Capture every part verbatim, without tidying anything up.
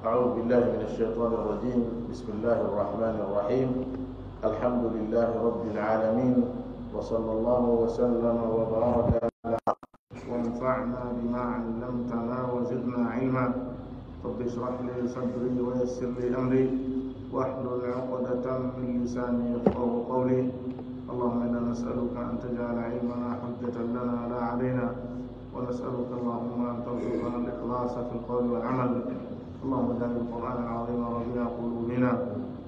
أعوذ بالله من الشيطان الرجيم. بسم الله الرحمن الرحيم. الحمد لله رب العالمين، وصلى الله وسلم وبارك على وانفعنا بما علمتنا وزدنا علما. رب اشرح لي صدري ويسر لي أمري واحلل عقدة من لساني يفقهوا قولي. اللهم إنا نسألك أن تجعل علمنا حجة لنا لا علينا، ونسألك اللهم أن ترزقنا الإخلاص في القول والعمل. اللهم اجعل القرآن العظيم ربيع قلوبنا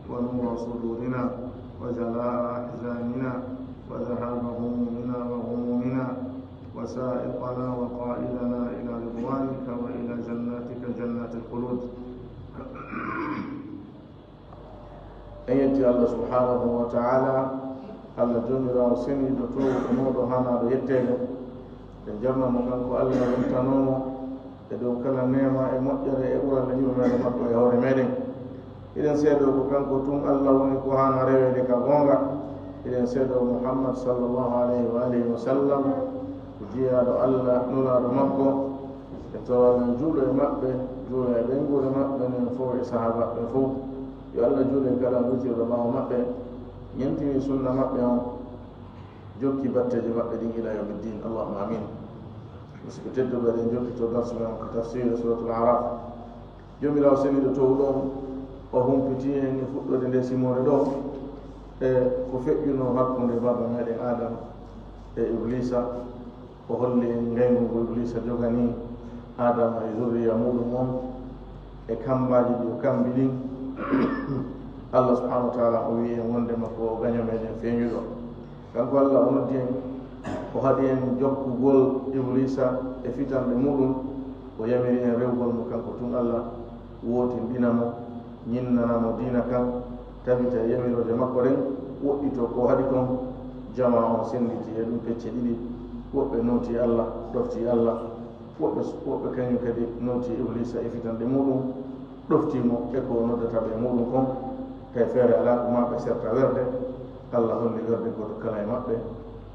ونور صدورنا وجلاء أحزاننا وذهاب همومنا وغمومنا وسائقنا وقائدنا إلى رضوانك وإلى جناتك جنات الخلود. En yetti Allah subhanahu wa ta'ala, Allah joomiraawo seniiɗo toowuɗo mawɗo haanaaɗo yetteede. En jarna mo kanko Allah wontanoomo e dow kala neema e moƴƴere e ɓural e yurmeende makko e hoore meɗen. Eɗen seedoo ko kanko tun Allah woni ko haana reweede ka goonga. Eɗen seedoo Muhammad sallallahu alayhi wa alihi wa sallam ko jiyaaɗo Allah, nulaaɗo makko. E tawal en juulo e maɓɓe, juulo e ɓeynguure maɓɓe nden fof e sahaabaaɓe fof. Yo Allah juulo e kala wujirɗo ɓaawo maɓɓe, ñentini sunna maɓɓe on, jokki batteeje maɓɓe ɗin ila yawmiddin. Allahumma amin. Musidɓe tedduɓe, eɗen jokki to darsu men on ko tafsir Suratul Araf. Joomiraawo seniiɗo toowuɗo on, o humpiti en e fuɗɗoode nde simoore ɗo, e ko feƴƴunoo hakkunde baaba meɗen Aadama e Ibliisa. O holli en ngayngu ngu Ibliisa joganii Aadama e zurriya muuɗum on, e kammbaaji ɗi o kammbi ɗin. Allah subhanahu wa ta'ala o wi'i en wonndema ko o gaño meɗen feeñuɗo. Kanko Allah o noddi en, o haɗi en jokkugol Ibliisa e fitanɗe muuɗum, o yamiri en rewgol mo kanko tun Allah, wootinɗina mo, ñinnana mo diina kan, tabita e yamiroje makko ɗen, woɗɗitoo ko haɗi kon. Jamaa on sennditi e ɗum pecce ɗiɗi, woɓɓe nootii Allah, ɗoftii Allah, woɓɓe, woɓɓe kañum kadi nootii Ibliisa e fitanɗe muuɗum, ɗoftii mo e ko o noddata ɓe e muuɗum kon. Tawi feere alaa ko maa ɓe serta werde. Allah holli werde gooto kala e maɓɓe.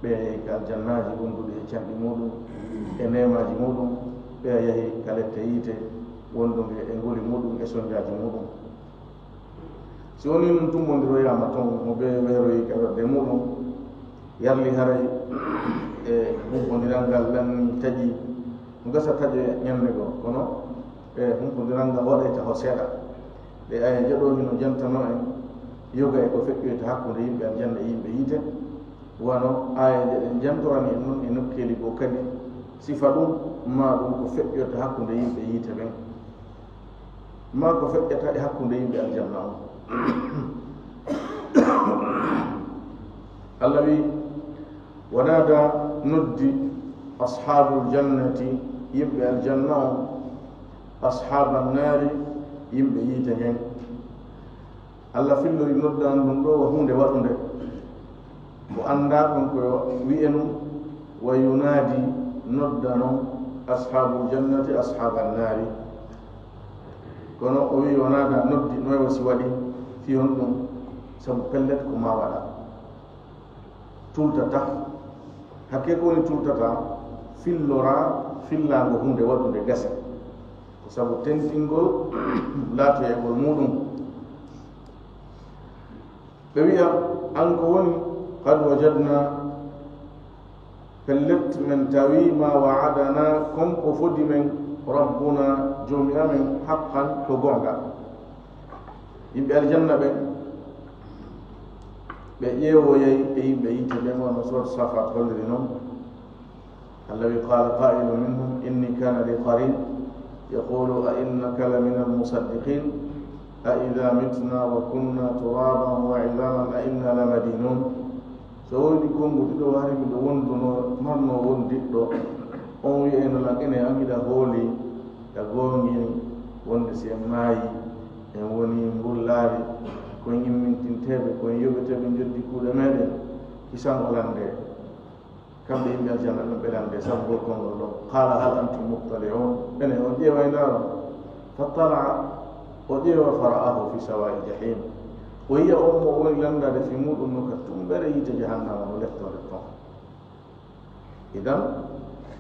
Ɓeya yahi ka aljannaaji wonduɗi e canɗi muuɗum e neemaaji muuɗum, ɓeya yahi ka lette yiite wondunge e nguli muuɗum e sonnjaaji muuɗum. Si wonii nun tummbondiroyaama ton, mo bee weeroyi ka werde muuɗum, yarli haray e humpondiral ngal lan taƴi, no gasa taƴoya ñannde goo, kono e humpondiral ngal waɗay taho seeɗa. Ɗee aayeeje ɗoo hino jantanoo en yoga e ko feƴƴoyta hakkunde yimɓe aljanna e yimɓe yiite, wano aayeeje ɗen jantorani en non e nokkeeli goo kadi, sifa ɗum, maa ɗum ko feƴƴoyta hakkunde yimɓe yiite ɓen, maa ko feƴƴata e hakkunde yimɓe aljanna on. Allah wi'i, ونادى, noddi, أصحاب الجنة, yimɓe aljanna on, أصحاب النار, yimɓe yiite ngen. Allah fillori noddaandu ndun ɗoo wa huunde waɗunde. Ko anndaa kon ko yo wi'e nun, وينادي, nodda non, أصحاب الجنة أصحاب النار. Kono o wi'i ونادى, noddi, no e wasi waɗi, fii honɗum? Sabu pellet ko maa waɗa. Tultata. Hakkee ko woni tultata? Fillora, fillaango huunde waɗunde gasa. Ko sabu tentingol laatoyagol muuɗum. Ɓe wi'a, an ko woni, قد وجدنا, pellet men tawi, ما وعدنا, kon ko fodi men, ربنا, Joomi amen, حقا, ko goonga. Yimɓe aljanna ɓen, ɓe ƴeewoyay e yimɓe yiite ɓen, wano Suuratu Saafaat holliri non. الذي قال قائل منهم إني كان لي قرين يقول أئنك لمن المصدقين أإذا متنا وكنا ترابا وعظاما أإنا لمدينون. So woodi konngu ɗiɗo hari miɗo wonduno, marno wondiɗɗo, on wi'ayno lan, enen an hiɗa hooli, hiɗa goongini, wonde si en maayi, en woni mbullaari, ko en immintinteeɓe, ko en yoɓeteeɓe njoddi kuuɗe meɗen, kisan o lande. Kamɓe yimɓe aljanna ɓen ɓe lande sabu ngol konngol ɗon. قال هل أنتم مطلعون. Enen on ƴeeway ndaaron. فاطلع, o ƴeewa, فرآه في سواء الجحيم. O yi'a on mo o woni landaade fii muuɗum no ka tummbere yiite jahannama no lettoode ton. Idan,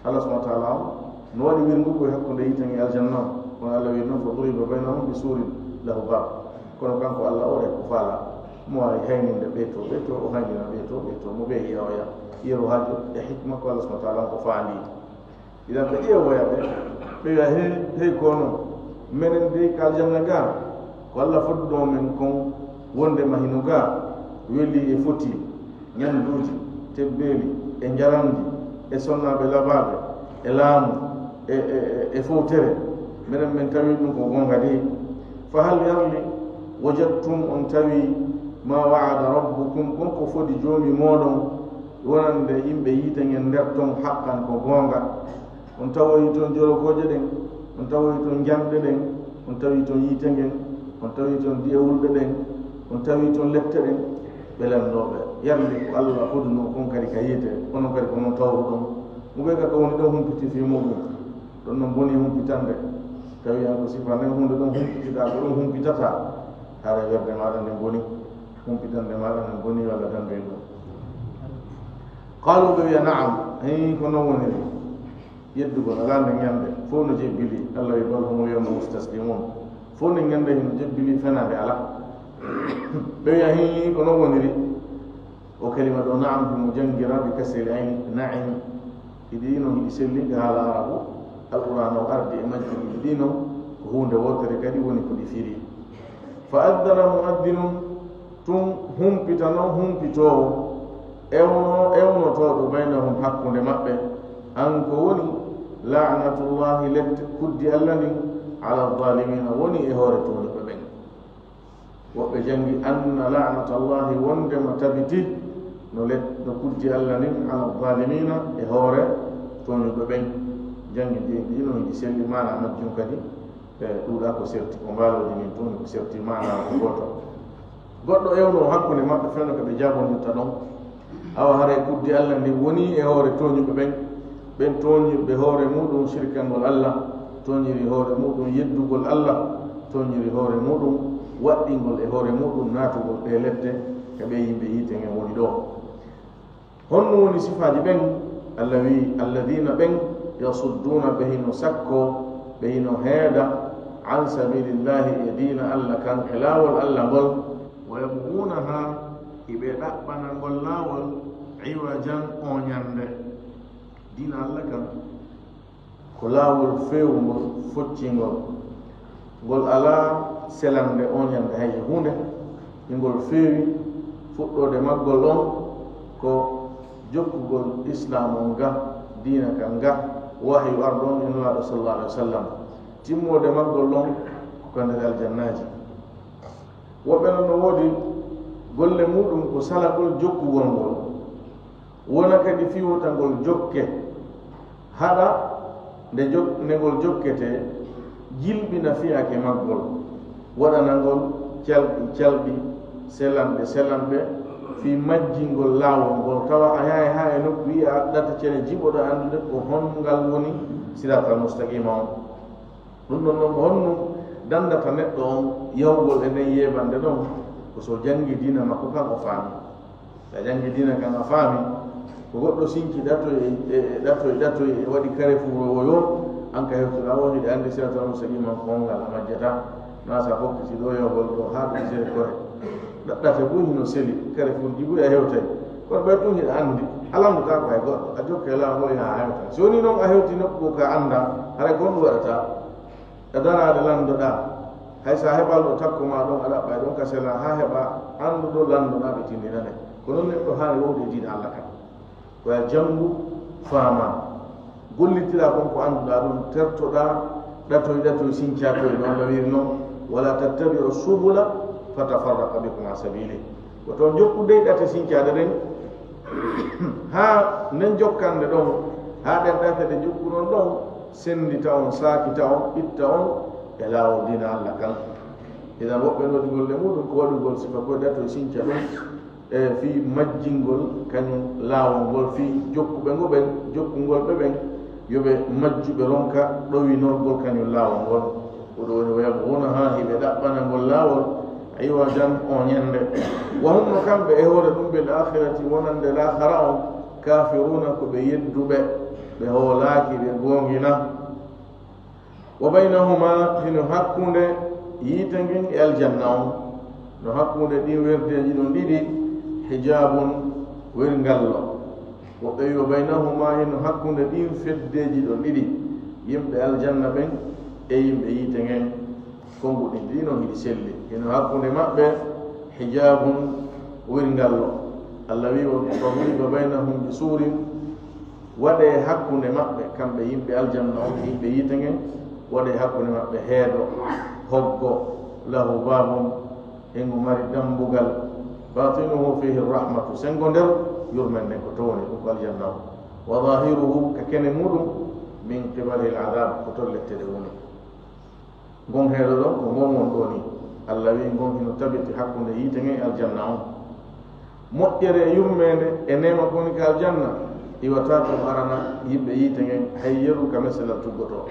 Allah subhanahu wa ta'ala on no waɗi wirngugu e hakkunde yiite nge aljanna on. Kono Allah wi noon, "Fa duriba baynahum bi surin lahu bab." Kono kanko Allah o rek ko faala. Mo waawi hayninde ɓee to, ɓee to, o haynina ɓee to, ɓee to. Mo ɓe yiya oya. Yeru haajo e hikma ko Allah subhanahu wa ta'ala ko faandi. Idan ɓe ƴeewoya ɓe, ɓe wiya, "Hey, hey, kono menen dey ka aljanna ga, ko Allah fodduno men kon wonde mahino ga, weli e foti, ñanduuji, tebbeeli, e njaramndi, e sonnaaɓe labaaɓe, e laamu, e, e, e, e fowtere, menen men tawi ɗum ko goonga dey. Fa hal yarli wajadtum, on tawi ma wa'ada rabbukum, kon ko fodi Joomi mooɗon, wonande yimɓe yiite ngen nder ton haqqan ko goonga?" On tawoyi toon jorokooje ɗen, on tawoyi toon njanɗe ɗen, on tawi toon yiite ngen, on tawi toon di'e wulɓe ɗen, on tawi toon lepte ɗen. Ɓe lanndooɓe, "Yande ko Allah fodunoo kon kadi ka yiite, onon kadi ko non tawruɗon?" Mo ɓe ka ko woni ɗon humpiti fii muuɗum. Ɗon non boni humpitande. Tawi an ko sifa nden huunde ɗon humpitiɗaa, ko ɗum humpitataa. Haray werde maaɗa nden boni, humpitande maaɗa nden boni, walla danndu en ɗum. Qaalu, ɓe wiya, "Na'am, hii, ko non woniri." Yeddugol alaa nden ñande, fof no jebbili. Allah wi, "Bal humul yawma mustaslimun." Fof nden ñande hino jebbili, fenaande alaa. Ɓe wiya, "Hii, ko non woniri." O kalima ɗo, na'am, himo janngira bi kasril ayni, na'im. Ɗiɗi ɗi non hiɗi selli ka haala Arabu. Alqur'aana o ardi e majji ɗiɗi ɗi non, ko huunde wootere kadi woni ko ɗi firi. Fa addana mu'addinun, tun humpitano humpitoowo, ewno, ewnotooɗo baynahum, hakkunde maɓɓe, an ko woni, la'natullahi, lette kuddi Allah ndin, ala zaalimiina, woni e hoore tooñuɓe ɓen. Woɓɓe janngi, anna la'natallahi, wondema tabiti no let-, no kuddi Allah ndin, ala zaalimiina, e hoore tooñuɓe ɓen. Janngi ɗi, ɗi no hiɗi selli, maana majjum kadi. E ɗuuɗa ko serti, ko mbaalooji min tun ko serti, maana ko gooto. Goɗɗo ewno hakkunde maɓɓe fewndo ko ɓe jaabondirta ɗon. Awa haray kuddi Allah ndi woni e hoore tooñuɓe ɓen. Ɓen tooñirɓe hoore muɗum sirkangol Allah, tooñiri hoore muɗum yeddugol Allah, tooñiri hoore muɗum waɗɗingol e hoore muɗum naatugol ɗe lepte ka ɓe yimɓe yiite ngen woni ɗo. Honno woni sifaaji ɓen? Allah wi'i, "Alladina ɓen, yasudduuna, ɓe hino sakko, ɓe hino heeda, an sabilillahi, e diina Allah kan, e laawol Allah ngol, wa yabghuunaha, hiɓe ɗaɓɓana ngol laawol, iwajan, oñande." Diina Allah kan, ko laawol feewungol, foccingol, ngol alaa selande oñande hay e huunde, ngol feewi. Fuɗɗoode maggol ɗon ko jokkugol Islaam on ga, diina kan ga, wahyu arɗo on e Nulaaɗo sallallahu alaihi wasallam. Timmoode maggol ɗon ko ka nder aljannaaji. Woɓɓe non no woodi golle muɗum ko salagol jokkugol ngol. Wona kadi fii wota ngol jokke, haɗa nde jok-, nde ngol jokketee, jilɓina fiyake maggol, waɗana ngol calɗi calɗi, selanɗe selanɗe, fii majjingol laawol ngol, tawa a yahay haa e nokku, yi'a ɗate cene, jiɓoɗa anndude ko hon ngal woni siraatal mustaqiima on. Ɗum ɗon non, ko honɗum danndata neɗɗo on yahugol e nden yeebannde ɗon? Ko so janngi diina makko kan, o faami. So a janngi diina kan, a faami. Ko goɗɗo sinci ɗatoy e, e, e ɗatoy, ɗatoy, e waɗi kare fuuro o yo, an ka hewtuɗa o, hiɗa anndi siraatal mustaqiima ko on ngal a majjata. Na sa fokkiti ɗo yahugol ɗo haa ɗum sere kore. Ɗaɗɗate buy hino seli, kare furji buy a hewtay. Kono ɓay ɗum hiɗa anndi, a lanndata ko hay goɗɗo, a jokkay laawol yaha a hewta. Si woni noon a hewti nokku ka annda, haray ko ɗum waɗata. E daraade lanndoɗaa, hay so a heɓaali ɗo takko maa ɗon, a ɗaɓɓay ɗon ka sela haa heɓa annduɗo lanndoɗaa ɓe tinndinane. Ko noon neɗɗo haani wowde e diina Allah kan. Ko yo a janngu, faamaa. Gollitiraa kon ko annduɗaa ɗum, tertoɗaa ɗatoy ɗatoy sincaa koy no Allah wiiri non, "Wala tattabi'u subula fatafarraqa bikum an sabili." Ko toon jokku dey ɗate sincaade ɗen, haa nden jokkande ɗon, haa ɗen ɗate ɗe jokkuɗon ɗon, senndita on, saakita on, itta on e laawol diina Allah kan. Idan woɓɓe no waɗugol e muɗum ko waɗugol sifa koy ɗatoy sinca ɗum, e fii majjingol kañum laawol ngol, fii jokkuɓe ngo ɓen, jokkungol ɓe ɓen, yo ɓe majju, ɓe ronka ɗowinorgol kañum laawol ngol. Ko ɗum woni, "Wa yabghunaha", hiɓe ɗaɓɓana ngol laawol, "iwajan", oñande. "Wa hum", no kamɓe e hoore ɗum, "bil akhirati", wonande laakhara on, "kafiruna", ko ɓe yedduɓe, ɓe hoolaaki, ɓe goongina. Wa baynahuma, hino hakkunde yiite ngen e aljanna on, no hakkunde ɗin werdeeji ɗon ɗiɗi, hijaabun, wirngallo. Woɓɓe wi, wa baynahuma, hino hakkunde ɗin feddeeji ɗon ɗiɗi, yimɓe aljanna ɓen e yimɓe yiite ngen, konnguɗi ɗin ɗiɗi non hiɗi selli. Hino hakkunde maɓɓe hijaabun, wirngallo. Allah wi, wa duriba baynahum bi suurin, waɗee hakkunde maɓɓe, kamɓe yimɓe aljanna on, yimɓe yiite ngen, waɗee hakkunde maɓɓe heedo, hoggo, lahu baabun, e ngu mari dambugal, baatinuhu fiihi rahmatu, senngo nder yurmende ko to woni, ɗum ko aljanna on. Wa zaahiruhu, ka kene muɗum, min qibalihi al-adaab, ko to lette ɗe woni. Ngon heedo ɗon, ko ngon won ɗoo ni. Allah wi ngon hino tabiti hakkunde yiite ngen e aljanna on. Moƴƴere e yurmeende e neema ko woni ka aljanna, iwataa to arana yimɓe yiite ngen hay yeru ka meselal tuggotoo.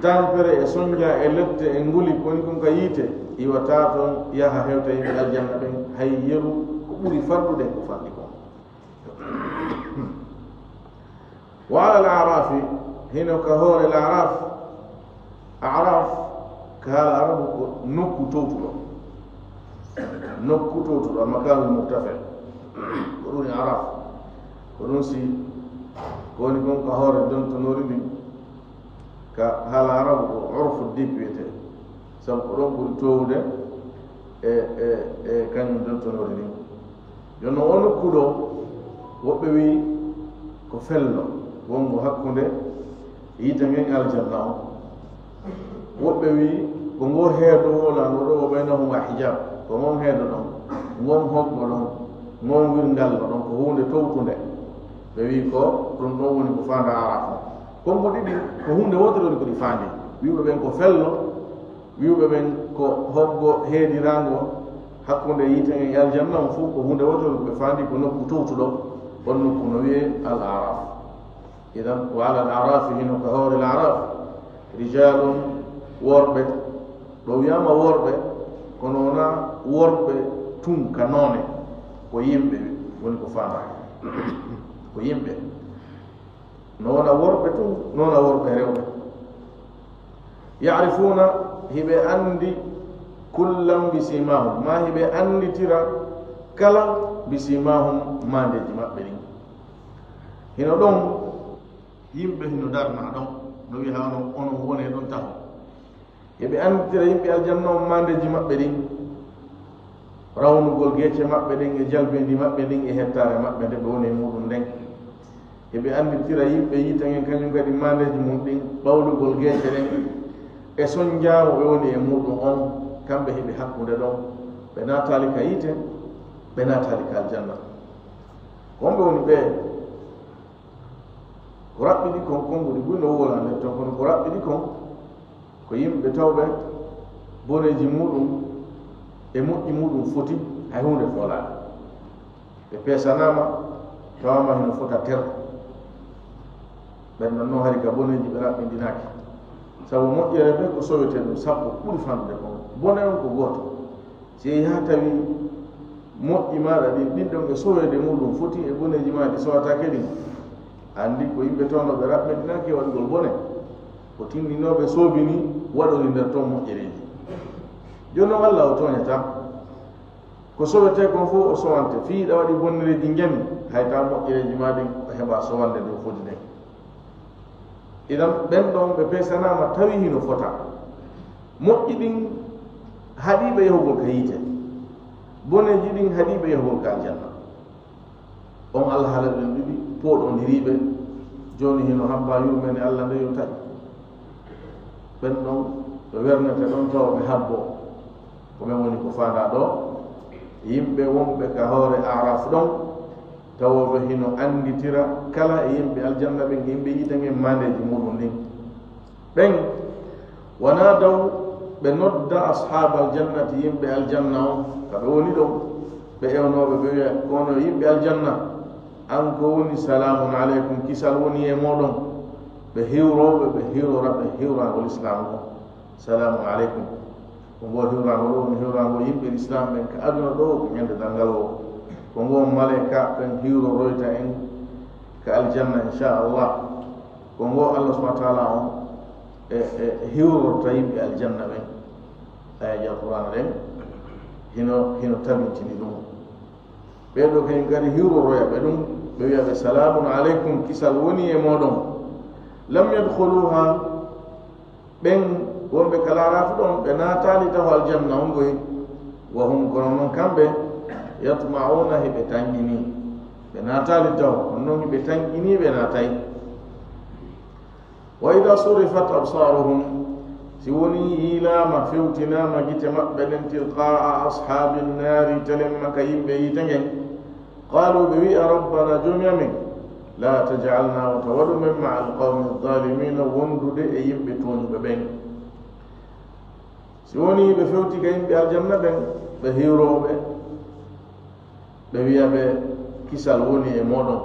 Tampere e sonja e lette e nguli ko woni kon ka yiite, iwataa ton yaha hewta yimɓe aljanna ɓen hay yeru ko ɓuri farɗude ko fanɗi kon. Wa alal a'raafi, hino ka hoore la'araaf. A'raaf, ka haala arabu ko nokku towtuɗo. Nokku towtuɗo, al makaanul murtafi'. Ko ɗum woni a'raaf. Ko ɗum si, ko woni kon ka hoore dontonoori ndin. Ka haala arabu ko urfu diik wiyetee. Sabu ko ɗon ɓuri towude e, e, e kañum dontonoori ndin. Jooni non, o nokku ɗoo, woɓɓe wi ko fello wonngo hakkunde yiite ngen e aljanna on. Woɓɓe wi ko ngo heedo wolaango ɗoo, wa baynahuma hijaab, ko ngon heedo ɗon, ngon hoggo ɗon, ngon wirngallo ɗon, ko huunde towtunde. Ɓe wi ko ɗum ɗon woni ko faandaa Araafa. Konnguɗi ɗin, ko huunde wootere woni ko ɗi faandi. Wi'uɓe ɓen ko fello, wi'uɓe ɓen ko hoggo heediraango hakkunde yiite ngen e aljanna on, fof ko huunde wootere ɓe faandi, ko nokku towtuɗo, on nokku no wi'ee al-A'raaf. Idan, wa alal a'raafi, hino ka hoore la'araaf, rijaalun, worɓe, ɗo wi'aama worɓe, kono wonaa worɓe tun ka noone, ko yimɓe woni ko faandaa. Ko yimɓe. No wona worɓe tun, no wona worɓe rewɓe. Ya'rifuuna, hiɓe anndi, kullan bi siimaahum, maa hiɓe annditira kala bi siimaahum, maandeeji maɓɓe ɗin. Hino ɗon yimɓe hino darnaa ɗon, no wi'a hano onon wonee ɗon taho. Hiɓe annditira yimɓe aljanna on maandeeji maɓɓe ɗin, rawnugol geece maɓɓe ɗen e jalbeendi maɓɓe ndin e hettaare maɓɓe nde ɓe woni e muuɗum nden. Hiɓe annditira yimɓe yiite ngen kañum kadi maandeeji mum ɗin, ɓawlugol geece ɗen e sonjaawo ɓe woni e muuɗum on. Kamɓe hiɓe hakkunde ɗon, ɓe naataali ka yiite, ɓe naataali ka aljanna. Ko honɓe woni ɓee? Ko raɓɓiɗi kon, konnguɗi buy no woolaa nder ton, kono ko raɓɓiɗi kon, ko yimɓe tawɓe boneeji muuɗum e moƴƴi muuɗum foti, hay huunde foolaali. Ɓe peesanaama, tawaama hino fota ter. Ɓen ɗon non hari ka boneeji ɓe raɓɓinɗinaaki. Sabu moƴƴere ɓe ko sowetee ɗum sappo ɓuri fanɗude kon. Bone on ko gooto. Si yaha tawi moƴƴi maaɗa ɗin, ɗin ɗon e soweede muuɗum foti e boneeji maaɗa ɗi sowataake ɗin, anndi ko yimɓe tooñooɓe raɓɓinɗinaaki e waɗugol bone. Ko tinndinooɓe soobini waɗori nder ton moƴƴereeji. Jooni non Allah o tooñataa. Ko sowetee kon fof o sowante. Fii hiɗa waɗi bonnereeji njami, hay taa moƴƴereeji maa ɗin o heɓa sowande dow foti ɗen. Idan, ɓen ɗon ɓe peesanaama tawi hino fota. Moƴƴi ɗin haɗii ɓe yahugol ka yiite. Boneeji ɗin haɗii ɓe yahugol ka aljanna. On alhaala ɗin ɗiɗi pooɗondiriiɓe, jooni hino habbaa yurmeende Allah nde yo taƴu. Ɓen ɗon ɓe wernete ɗon tawa ɓe habboo. Ko ɓen woni ko faandaa ɗoo, yimɓe wonɓe ka hoore Araf ɗon, tawooɓe hino annditira kala e yimɓe aljanna ɓen, yimɓe yiite ngen maandeeji muuɗum ɗin. Ɓen, wa naadaw, ɓe nodda ashaabal jannati, yimɓe aljanna on, ka ɓe woni ɗon, ɓe ewnooɓe, ɓe wi'a, ko onon yimɓe aljanna, an ko woni, salaamun aleykum, kisal woni e mooɗon. Ɓe hiwrooɓe, ɓe hiwrora ɓe hiwraango lislaamu on. Salaamun aleykum. Ko ngoo hiwraango ɗoo woni hiwraango yimɓe lislaam ɓen ka aduna ɗoo, ko ñande darngal woo. Ko ngoo maleyka ɓen hiwroroyta en ka aljanna, inchallah. Ko ngoo Allah subhanahu wa taala on E, e hiwrorta yimɓe aljanna ɓen. Ayaji Alqur'aana ɗen hino, hino tabintini ɗum. Ɓee ɗoo kañum kadi hiwroroya ɓe ɗum, ɓe wi'a ɓe, "Salaamun aleykum, kisal woni e mooɗon." Lam yadkhuluha, ɓen wonɓe ka laaraafi ɗon, ɓe naataali taho aljanna on koy. Wa hum, kono non kamɓe, yatma'una, hiɓe tanƴini. Ɓe naataali taho, kono non hiɓe tanƴini, ɓe naatay. Wa idha surifat absaruhum, si woni yiilaama, fewtinaama gite maɓɓe ɗen, tilqa'a ashabin naari, telemma ka yimɓe yiite ngen, qalu, ɓe wi'a, rabbana, joomi amin, la taj'alna, wota waɗu men, ma'a alqawmi zalimina, wondude e yimɓe tooñuɓe ɓen. Si woni ɓe fewti ka yimɓe aljanna ɓen, ɓe hiwrooɓe, ɓe wi'a ɓe, kisal woni e mooɗon.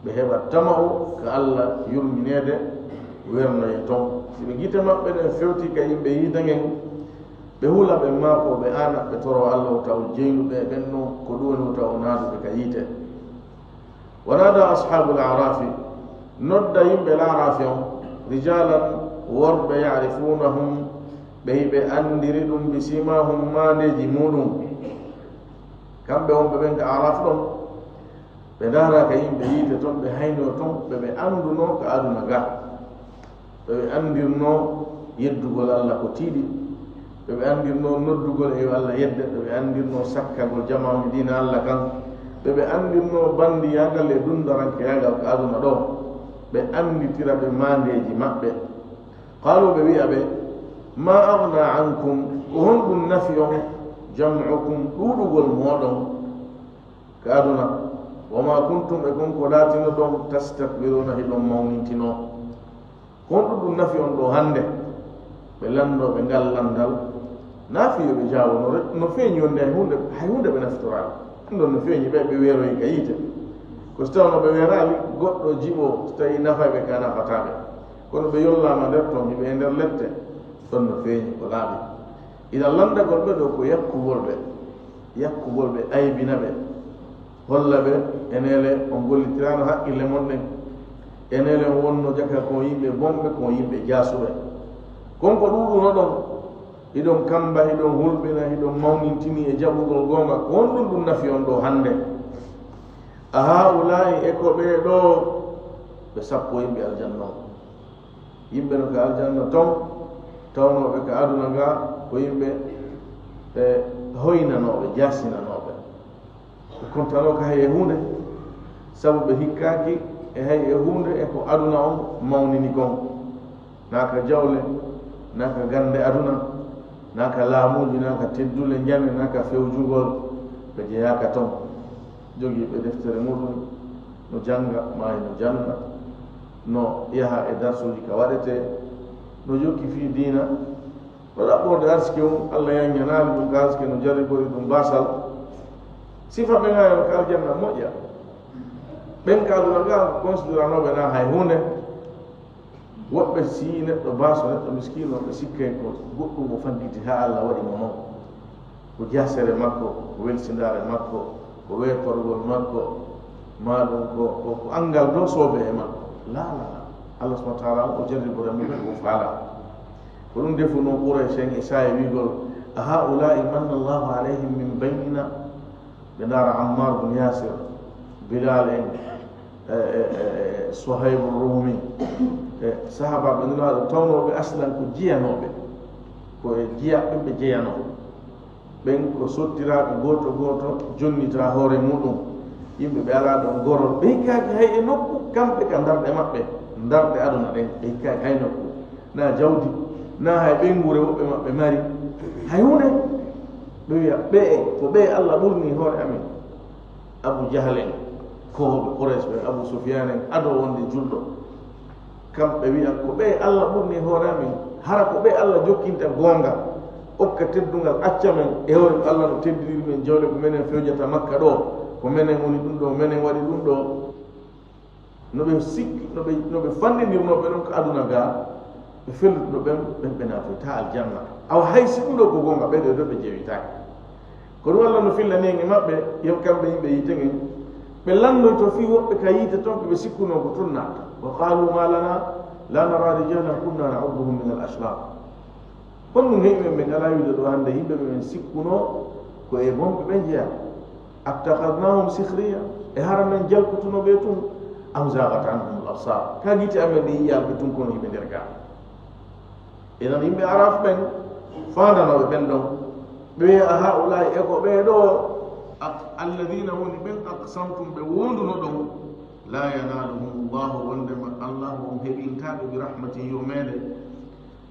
Ɓe heɓa tama'u ka Alla yurmineede, wernoye ton. Si ɓe gite maɓɓe ɗen fewti ka yimɓe yiite ngen, ɓe hula ɓe maako, ɓe aana, ɓe toro Alla wota o jeynu ɓe ɓen non, ko ɗum woni wota o naadu ɓe ka yiite. Wa nada ashabul a'rafi, nodda yimɓe laaraafi on, rijalan, worɓe, ya'rifunahum, ɓe hiɓe anndiri ɗum, bi simahum, maandeeji muuɗum. Kamɓe wonɓe ɓen ka Araf ɗon, ɓe ndaara ka yimɓe yiite ton, ɓe haynoo ton, ɓe ɓe anndunoo ka aduna ga. Ɓe ɓe anndirnoo yeddugol Alla ko tiiɗi. Ɓe ɓe anndirnoo noddugol e yo Alla yedde. Ɓe ɓe anndirnoo sakkagol jamaanu diina Alla kan. Ɓe ɓe anndirnoo banndiyaagal e dunndarankeyaagal ka aduna ɗoo. Ɓe annditira ɓe maandeeji maɓɓe. Qaalu, ɓe wi'a ɓe, ma agna ankum, ko honɗum nafi on, jam'ukum, ɗuuɗugol mooɗon ka aduna, wa ma kuntum, e kon ko laatinoɗon, tastakbiruna, hiɗon mawnintinoo. Ko honɗum ɗum nafi on ɗoo hannde? Ɓe lanndoo ɓe ngal lanndal, nafi yo ɓe jaawo, no re-, no feeñi wonde hay huunde, hay huunde ɓe nafitoraaka. Ɗum ɗon no feeñi ɓe, ɓe weeroyi ka yiite. Ko si tawno ɓe weeraali, goɗɗo jiɓoo, so tawii nafay ɓe ka nafataa ɓe. Kono ɓe yollaama nder ton, hiɓe e nder lette, ɗon no feeñi ko laaɓi. Ina lanndagol ɓe ɗoo ko yakkugol ɓe, yakkugol ɓe, aybina ɓe, holla ɓe, eneele on gollitiraano haqqille mon ɗen, eneele on wonno jaka ko yimɓe bonɓe, ko yimɓe jaasuɓe. Kon ko ɗuuɗuno ɗon, hiɗon kamba, hiɗon hulɓina, hiɗon mawnintini e jaɓugol goonga, ko honɗum ɗum nafi on ɗoo hannde? A haa'ulaa'i, e ko ɓee ɗoo, ɓe sappo yimɓe aljanna on. Yimɓe no ka aljanna ton, tawnooɓe ka aduna ga ko yimɓe, e, hoynanooɓe, jaasinanooɓe. Ɓe kontanooka hay e huunde, sabu ɓe hikkaaki e hay e huunde e ko aduna on mawnini kon. Naa ka jawle, naa ka gannde aduna, naa ka laamuuji, naa ka teddule njane, naa ka fewjugol, ɓe jeyaaka ton. Jogiiɓe deftere muɗum no jannga, maa no janna, no yaha e darsuuji ka waɗetee, no jokki fii diina, no ɗaɓɓorde arsike mum, Alla yanñanaali ɗum ka arsike, no jarribori ɗum baasal. Sifa ɓen hay ka aljanna moƴƴa. Ɓen ka aduna ga ko consideranooɓe naa hay huunde. Woɓɓe, si neɗɗo baaso, neɗɗo miskiino, ɓe sikkay ko goɗɗum o faggiti haa Alla waɗi mo non. Ko jaasere makko, ko welsindaare makko, ko weetorgol makko, maa ɗum ko, ko, ko anngal ɗo soobe e makko. Laa, laa, laa. Allah subhanahu wa taala o jarribora mumen, o faala. Ko ɗum defunoo Quraysh en e saa'i wi'gol, "A haa'ulaa'i manna Allahu alayhim min baynina?" Ɓe ndaara Ammar bun Yasir, Bilal en, e, e, e, e Suhaybu Rumi, e sahaabaaɓe Nulaaɗo tawnooɓe aslan ko jeyanooɓe, ko e jiyaaɓe ɓe jeyanoo. Ɓen ko sottiraaɓe gooto gooto, jonnitaa hoore muɗum. Yimɓe ɓe alaa ɗon gorol, ɓe hikkaaki hay e nokku, kamɓe ka ndarɗe maɓɓe, ndarɗe aduna ɗen, ɓe hikkaaki hay nokku. Naa jawdi, naa hay ɓeynguure woɓɓe maɓɓe mari. Hay huunde. Ɓe wi'a, ɓe'e, ko ɓe'e Allah ɓurni hoore amin. Abu Jahal en, koohooɓe Quraysh ɓen, Abu Sufyaan en, adoo wonde julɗo. Kamɓe wi'a, ko ɓe'e Allah ɓurni hoore amin. Hara ko ɓe'e Allah jokkinta goonga, okka teddungal, acca men e hoore ko Allah no teddiniri men jawle, ko menen fewjata Makka ɗoo, ko menen woni ɗum ɗoo, menen waɗi ɗum ɗoo. No ɓe sikki, no ɓe, no ɓe fanndindirnoo ɓe ɗon ko aduna gaa, ɓe fellutuno ɓen, ɓen ɓe naatoytaa aljanna. Awa hay si ɗum ɗoo ko goonga, ɓee ɗoo ɗoo ɓe jewitaake. Ko ɗum Allah no fillani en e maɓɓe, yo kamɓe yimɓe yiite ngen. Ɓe lanndoyto fii woɓɓe ka yiite ton, ɓe sikkunoo ko tun naata. Wa qaalu ma lana La nara rijalan kunna na'udduhum min al-ashrar. Honɗum heɓi men, men alaa wiide ɗo hannde yimɓe ɓe men sikkunoo ko e bonɓe ɓe njeyaa? Attakhadnahum sikhriya, e hara men jalkutuno ɓe tun? Am zaghat anhum al-absar, ka gite amen ɗe yi'aa ɓe tun kono hiɓe nder gaa? Inan yimɓe Araf ɓen faandanooɓe ɓen ɗon, ɓe wi'a, a haa'ulaa'i, e ko ɓee ɗoo, ak-, alladhina woni ɓen, aqsamtum, ɓe wonduno ɗon, la yanaluhum Allahu, wondema Allahu on heɓintaa ɓe bi rahmatin, yurmeende,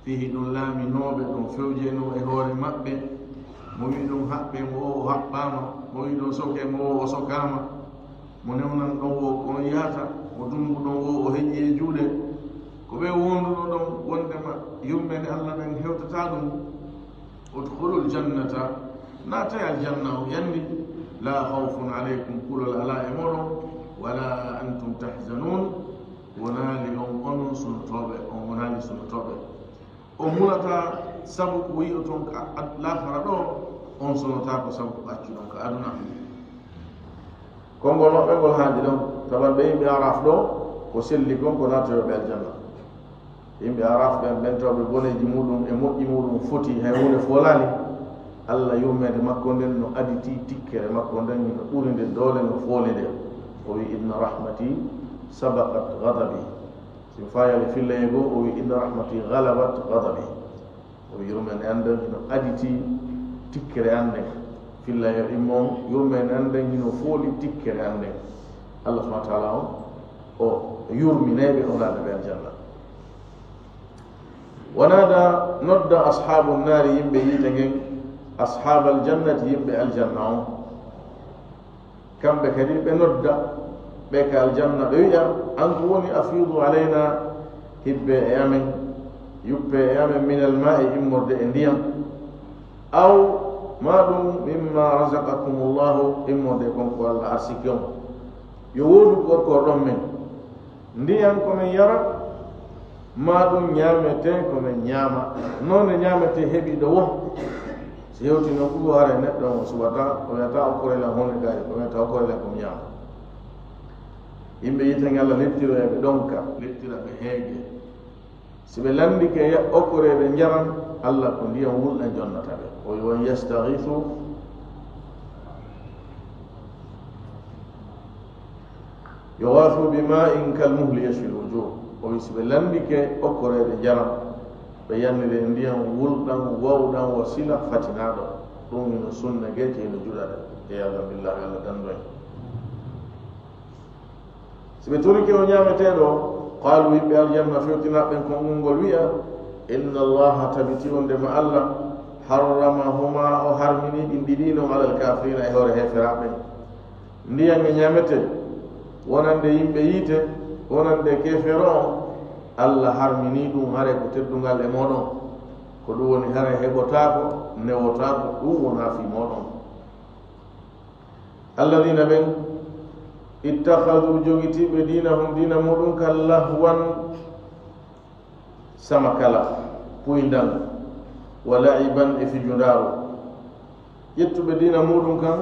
fihi, ɗon laaminooɓe, ɗon fewjenoo e hoore maɓɓe, mo wi'i ɗon haɓɓe mo, o haɓɓaama, mo wi'i ɗon soke mo, o sokaama. Mo newnan ɗon wo ko on yahata, mo dumbu ɗon wo o heƴi e juuɗe. Ko ɓe wonduno ɗon wondema yurmeende Allah nden hewtataa ɗum. Udkhulul jannata, naatee aljanna on yandi, la khawfun alaykum, kulol alaa e mooɗon, wala antum tahzanun, wonaali on onon sunotooɓe, on wonaali sunotooɓe. On hulataa sabu ko yi'oton ka ad-, laakara ɗoo, on sonotaako sabu ko accuɗon ka aduna. Konngol maɓɓe ngol haandi ɗon, taban ɓe yimɓe Araf ɗoo, ko selli kon ko naatoyooɓe aljanna. Yimɓe Araf ɓen, ɓen tawɓe boneeji muuɗum e moƴƴi muuɗum foti, hay huunde foolaali, Allah yurmeende makko nden no aditi tikkere makko nden, no ɓuri nde doole, no fooli nde. O wi'i, inna rahmati sabaqat ghadabi. Si faayaali fillayee goo, o wi'i, inna rahmati ghalabat ghadabi. O wi'i, yurmeende an nden hino aditi tikkere an nden. Fillayee immo on, yurmeende an nden hino fooli tikkere an nden. Allah subhanahu wa ta'ala on, o yurminay ɓe, o naada ɓe aljanna. Wa nada, nodda ashaabun naari, yimɓe yiite ngen, ashaabal jannati, yimɓe aljanna on. Kamɓe kadi ɓe nodda, ɓe ka aljanna, ɓe wi'a, an ko woni, afiidu alayna, hibbe e amen, yuppe e amen, minal maa'i, immorde e ndiyam, aw, maa ɗum, mimma razaqakumullahu, immorde kon ko Allah arsiki on. Yo woodu ko okkorɗon men. Ndiyan ko men yara, maa ɗum ñaametee ko men ñaama. Noone ñaametee heɓi ɗo wo. Si hewti noon ɗum, haray neɗɗo on o suɓataa, o wi'ataa okkoree lan huunde kaari, o wi'ataa okkoree lan ko mi ñaama. Yimɓe yiite nge Allah leptiro e ɓe ɗonka, leptira ɓe heege. Si ɓe lanndike ya-, okkoreede njaram, Allah ko ndiyan wulɗan jonnata ɓe. O wi'i, wa in yastaghiithu yughaathu bimaa'in kalmuhli yashwil wujuuh. O wi'i, si ɓe lanndike okkoreede njaram, ɓe yanniree ndiyan wulɗan, wawɗan, wa sila fatinaaɗo. Ɗum hino sunna geece, hino juɗa ɗe. Iyaadan billaahi, Allah danndo en. Si ɓe torike o ñaameteeɗo, qaalu, yimɓe aljanna fewtinaaɓe ɓen konngol ngol wi'a, inna Allaha, tabiti wondema Allah, harramahuma, o harmini ɗin ɗiɗi non, alal kaafiriina, e hoore heeferaaɓe ɓen. Ndiyan e ñaametee, wonande yimɓe yiite, wonande keefeero on, Allah harmini ɗum, haray ko teddungal e mooɗon. Ko ɗum woni, haray heɓotaako, newotaako, ɗum wonaa fii mooɗon. Alladina ɓen, ittakhadhu, jogitiiɓe, diinahum, diina muɗum, kan, lahwan, sama kala, puyndan, wa la'iban, e fijundaaru. Ƴettuɓe diina muɗum kan,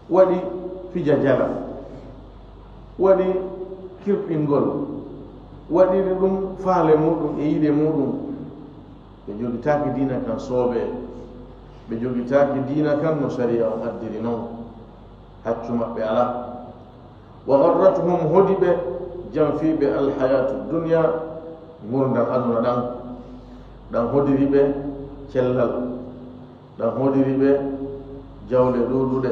waɗi fija jala, waɗi kirɓingol, waɗiri ɗum faale muɗum e yiɗe muɗum. Ɓe jogitaaki diina kan soobee, ɓe jogitaaki diina kan no sariya on addiri non. Haccu maɓɓe alaa. Wa gharrathum, hodi ɓe, janfii ɓe, alhayatu dunya, ngurndan aduna ɗan. Ɗan hodiri ɓe cellal, ɗan hodiri ɓe jawle ɗuuɗuɗe,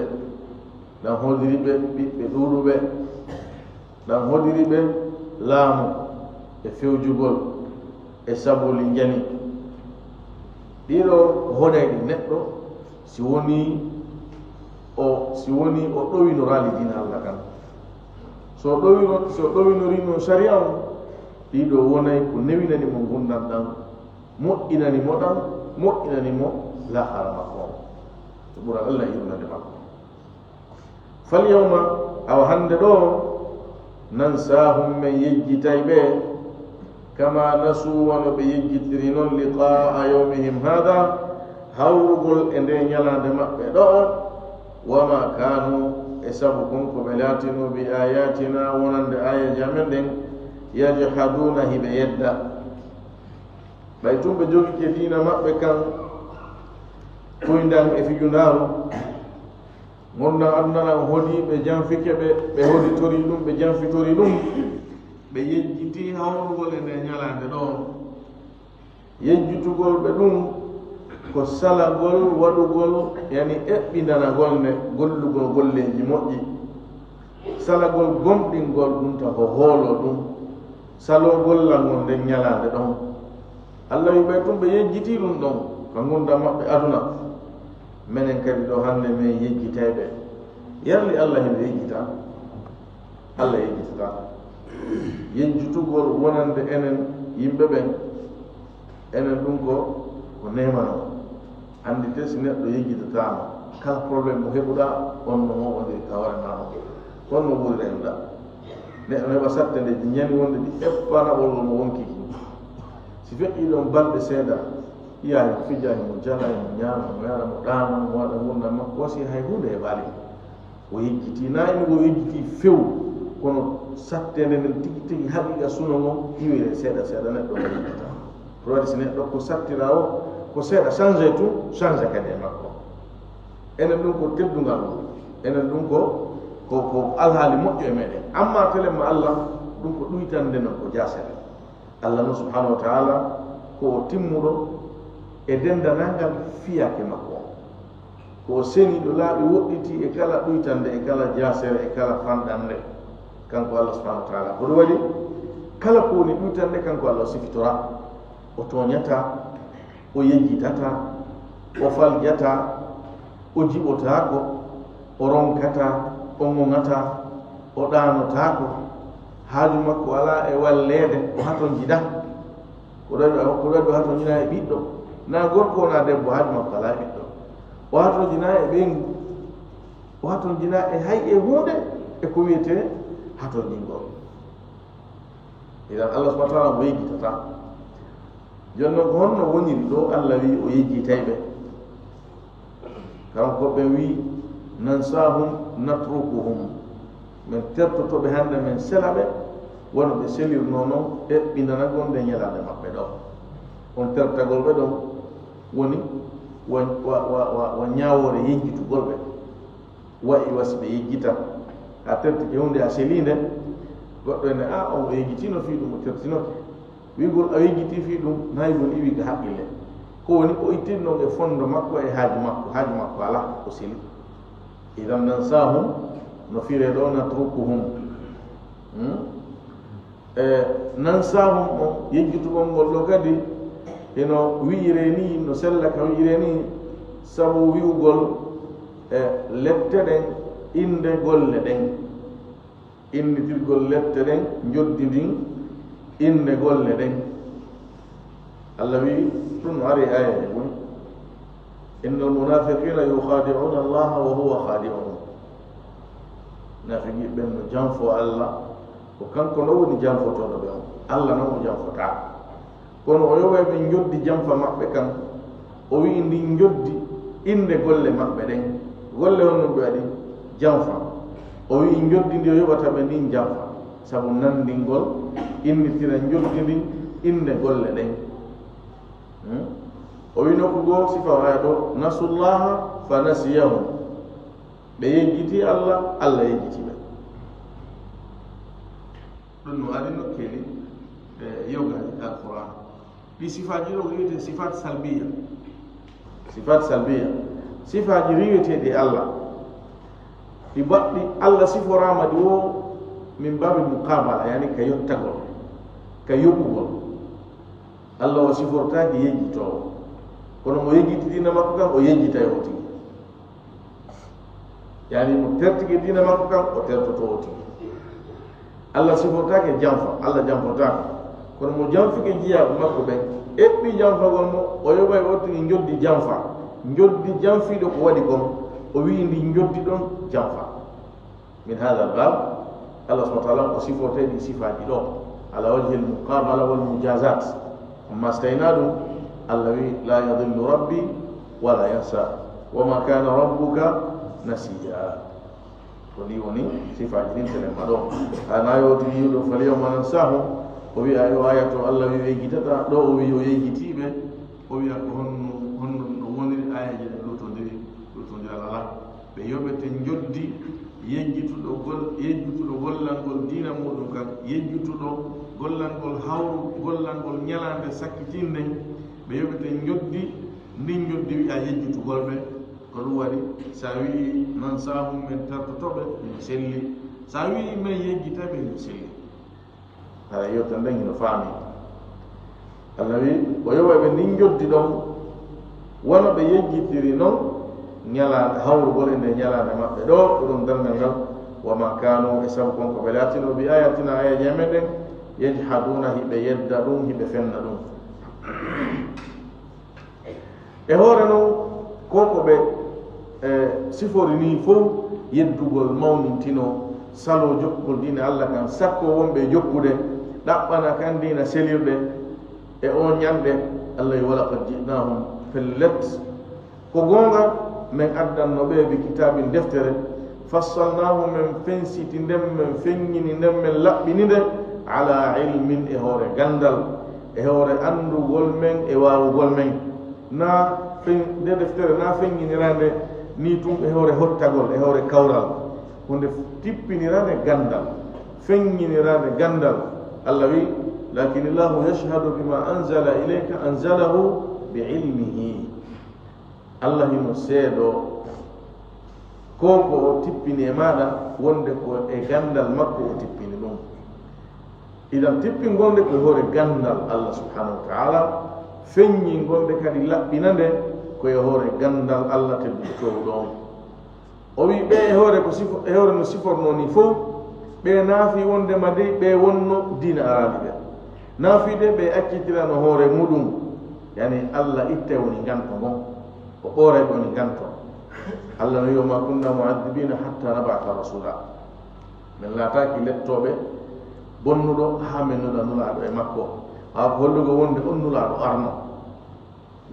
ɗan hodiri ɓe ɓiɓɓe ɗuuɗuɓe. Ɗan hodiri ɓe laamu e fewjugol e sabuli njani. Ɗiɗo ko honayɗi neɗɗo si woni o, si woni o ɗowinoraali diina Allah kan. So o ɗowino-, so o ɗowinorii non sariya on, ɗiɗo wonay ko newinani mo ngurndan ɗan, moƴƴinani mo ɗan, moƴƴinani mo laahara makko on. Ko ɓura Allah yurmande makko. Falyawma, awa hannde ɗoo, nansaahum, men yejjitay ɓe, kama nasuu, wano ɓe yejjitiri non, liqaa'a yawmihim haadha, hawrugol e ndee ñalaande maɓɓe ɗoo, wa ma kaanu, e sabu kon ko ɓe laatinoo, bi ayatina, wonande aayeeje amen ɗen, Yajhaduna, hiɓe yedda. Ɓay tun ɓe jogike diina maɓɓe kan, koyndan e fijundaaru. Ngurndan aduna ɗan hodi ɓe janfike ɓe, ɓe hoditori ɗum, ɓe janfitori ɗum. Ɓe yejjiti hawrugol e nde ñalaande ɗoo. Yejjitugol ɓe ɗum ko salagol waɗugol, yani eɓɓindanagol nde gollugol golleeji moƴƴi. Salagol gomɗingol ɗum ta ko hoolo ɗum. Salogol langol nden ñalaande ɗon. Allah wi ɓay tun ɓe yejjiti ɗum ɗon ka ngurndan maɓɓe aduna. Menen kadi ɗoo hannde men yejjitay ɓe. Yarli Allah hino yejjita? Allah yejjitata. Yejjitugol wonande enen yimɓe ɓen, enen ɗum ko, ko neema non. Anndite si neɗɗo yejjitataama, kala problème mo heɓuɗaa, on no mooɓondiri ka hoore maa on. Kono no wuuri rewɗa. Neɗɗo heɓa satte nde ñani wonde ɗi eppana ɓolgol mo wonki ki. Si feƴƴii ɗon balɗe seeɗa, yiyaa himo fija, himo jala, himo ñaama, himo yara, mo ɗaano, mo waɗa ngurndan makko, wasi hay huunde heɓaali mo. O yejjiti, na imi o yejjiti few, kono sattende nden tigi tigi haqiqa suno ngon iwire seeɗa seeɗa neɗɗo o yejjita. Ko waɗi si neɗɗo ko sattira o, ko seeɗa change tun, change kadi e makko. Enen ɗum ko teddungal, enen ɗum ko, ko, ko alhaali moƴƴo e meɗen. Amma telen ma Allah, ɗum ko ɗuytande non, ko jaasere. Allah non subhanahu wa ta'ala, ko o timmuɗo e dendanangal fiyake makko. Ko o seniiɗo laaɓi woɗɗiti e kala ɗuytande, e kala jaasere, e kala fanɗande. Kanko Allah subhanahu wa ta'ala. Ko ɗum waɗi, kala ko woni ɗuytande, kanko Allah o sifitora. O tooñata, o yejjitata, o faljata, o jiɓotaako, o ronkata, o ŋoŋata, o ɗaanotaako. Haaju makko alaa e walleede, o hatonjida. Ko ɗaɗo, ko ɗaɗo hatonjina e ɓiɗɗo. Na gorko, na debbo, haaju makko alaa e ɓiɗɗo. O hatonjina e ɓeyngu. O hatonjina e hay e huunde e ko wiyetee hatonjingol. Idan Allah subhanahu wa ta'ala mo yejjitata. Jooni non, ko honno woniri ɗo Allah wi o yejjitay ɓe? Kanko ɓe wi, "Nansahum natrukuhum." Men tertoto ɓe hannde, men sela ɓe, wano ɓe selirnoo non eɓɓindanagol nde ñalaande maɓɓe ɗo. On tertagol ɓe ɗon woni wa, wa, wa, wa, wa ñaawoore yejjitugol ɓe. Wa'i wasi ɓe yejjita. A tertike huunde, a selii nde, goɗɗo ene, "A, on o yejjitino fii ɗum, o tertinoke." Wi'ugol a yejjiti fii ɗum, na wi'ugol iwi ka haqqille. Ko woni o ittinno e fondo makko e haaju makko, haaju makko alaa, o seli. Idan nansahum, no firee ɗo natrukuhum. Hmm? E nansahum on, yejjitugol ngol ɗo kadi, hino wi'iree nii, no sella ka wi'iree nii, sabu wi'ugol, e, lette ɗen, innde golle ɗen. Innitirgol lette ɗen, njoddi ndin, innde golle ɗen. Allah wi'i, ɗum no ari e aayeeje buy. "Innal munafiqina yukhadi'una Allaha wa huwa khadi'uhum." Naafiqiiɓe ɓen no janfoo Allah, ko kanko no woni janfotooɗo ɓe on. Allah non o janfotaako. Kono o yoɓay ɓe njoddi janfa maɓɓe kan. O wi'i ndin njoddi innde golle maɓɓe ɗen. Golle honno ɓe waɗi? Janfa. O wi'i njoddi ndi o yoɓata ɓe ndin janfa. Sabu nanndingol innitira njoddi ndin innde golle ɗen. Hmm? O wi'i nokku goo sifa waya ɗo, "Nasullaha fa nasiyahum." Ɓe yejjiti Allah, Allah yejjiti ɓe. Ɗum no ari nokkeeli, e, yogaaji ka Alquran. Ɗi sifaaji ɗo wiyete sifaat salbiya. Sifaat salbiya. Sifaaji riiweteeɗi e Allah. Ɗi baɗɗi Allah siforaama ɗi wo min baabi muqabala, yani ka yottagol, ka yoɓugol. Allah o sifortaaki yejjitoowo. Kono mo yejjiti diina makko kan, o yejjitay o tigi. Yani mo tertike diina makko kan, o tertoto o tigi. Allah sifortaake janfa, Allah janfotaako. Kono mo janfike jiyaaɓe makko ɓen, eɓɓi janfagol mo, o yoɓay o tigi njoddi janfa. Njoddi janfiiɗo ko waɗi kon, o wi'i ndi njoddi ɗon janfa. Min hada al-bab, Allah subhanahu wa ta'ala o sifortay ɗi sifaaji ɗo, ala wajhi al-muqabala wal mujazat. Amma so tawii na ɗum, Allah wi, "La yadillu rabbi wala yansa, wa ma kana rabbuka nasiya." Ko ɗi woni sifaaji ɗin telemma ɗo. Hana yewti yi'uɗo, "Fal yawma nansahum O wiya yo aya to Allah wi o yejjitata, ɗo o wi o yejjitiiɓe. O wiya ko honno, honno no woniri, ayaji ɗen lutondiri, lutondiral alaa. Ɓe yoɓete njoddi yejjituɗo gol-, yejjutuɗo gollangol diina muɗum kan, yejjutuɗo gollangol hawru, gollangol ñalaande sakkitinden. Ɓe yoɓete njoddi ndin, njoddi wiya yejjitugol ɓe. Ko ɗum waɗi, so a wi'i non saahum men tartoto ɓe, hino selli. So a wi'i men yejjita ɓe, hino selli. Hara yewta nden hino faami. Allah wi, o yoɓay ɓe ndin njoddi ɗon, wano ɓe yejjitiri non ñalaande hawrugol e nde ñalaande maɓɓe ɗo, ko ɗum darngal ngal. Wa ma kanu, e sabu kon ko ɓe laatino, bi ayatina, ayaji amen ɗen, yajhaduna, hiɓe yedda ɗum, hiɓe fenna ɗum. E hoore non, ko ko ɓe, e, sifori nii fow, yeddugol, mawnintino, saloo jokkol diine Allah kan, sakkoo wonɓe e jokkude, ɗaɓɓana kan diina selirɗe e oo ñande. Allah wi, "Wa laqad ji'nahum", pellet, ko goonga, men addanno ɓe, "bi kitaabin", deftere, "fassalnaahu", men fensiti nden, men feññini nden, men laɓɓini nde, "ala ilmin", e hoore ganndal, e hoore anndugol men e waawugol men. Na fen-, nde deftere na feññiniraande ni tun e hoore hottagol, e hoore kawral. Ko nde tippiniraande ganndal, feññiniraande ganndal. Allah wi, "Lakin Allahu yashhadu bima anzala ilayka, anzalahu bi ilmihi." Allah hino seedoo ko, ko o tippini e maaɗa, wonde ko e ganndal makko o tippini ɗum. Idan, tippingol nde ko e hoore ganndal Allah subhanahu wa ta'ala, feññingol nde kadi, laɓɓina nde, ko e hoore ganndal Allah tedduɗo toowuɗo on. O wi ɓe e hoore ko sifo-, e hoore no sifornoo ni fow, ɓe naafi wondema dey ɓe wonno diina araani ɓe. Naafi de ɓe accitirano hoore muɗum, yani Allah ittay woni nganto ngon, o ɓooray ɓe woni nganto. Allah no wi, "Wa ma kunna mu'adhibina hatta nab'atha rasula." Men laataaki lettooɓe bonnuɗo haa men nula nulaaɗo e makko. Haa ko hollugo wonde on nulaaɗo arno.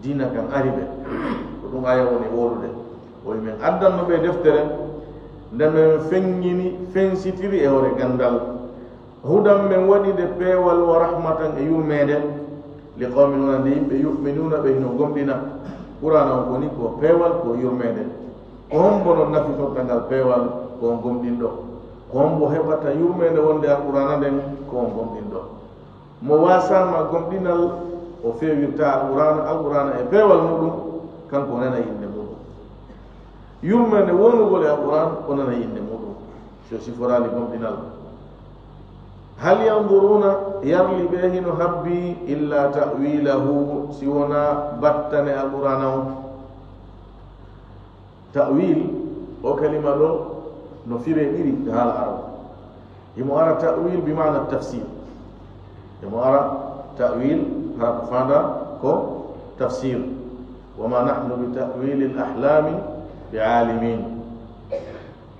Diina kan ari ɓe. Ko ɗum aya woni wolude. O wi men addanno ɓe deftere, nde men feññini, fensitiri e hoore ganndal. Hudan, men waɗi nde peewal, wa rahmatan, e yurmeende, li qawmin, wonande yimɓe, yu'minuna, ɓe hino gomɗina. Qur'aana on ko ni ko peewal, ko yurmeende. Ko hombo non nafitorta ngal peewal? Ko on gomɗinɗo. Ko hombo heɓata yurmeende wonde Alqur'aana nden? Ko on gomɗinɗo. Mo waasaama gomɗinal, o feewirta Alqur'aana, Alqur'aana e peewal muɗum, kanko o nana innde muɗum. Yurmeende wonugol e Alqur'aan, o nana innde muɗum, si o siforaali gomɗinal. Hal yanzuruna, yarli ɓe hino habbii, illa ta'wilahu, si wonaa battane Alqur'aana on. Ta'wil, o kalima ɗo no firee ɗiɗi e haala Arab. Himo ara ta'wil bi maana tafsir. Himo ara ta'wil hara ko faanda ko tafsir. "Wa ma nahnu bi ta'wilil ahlami bi alimin."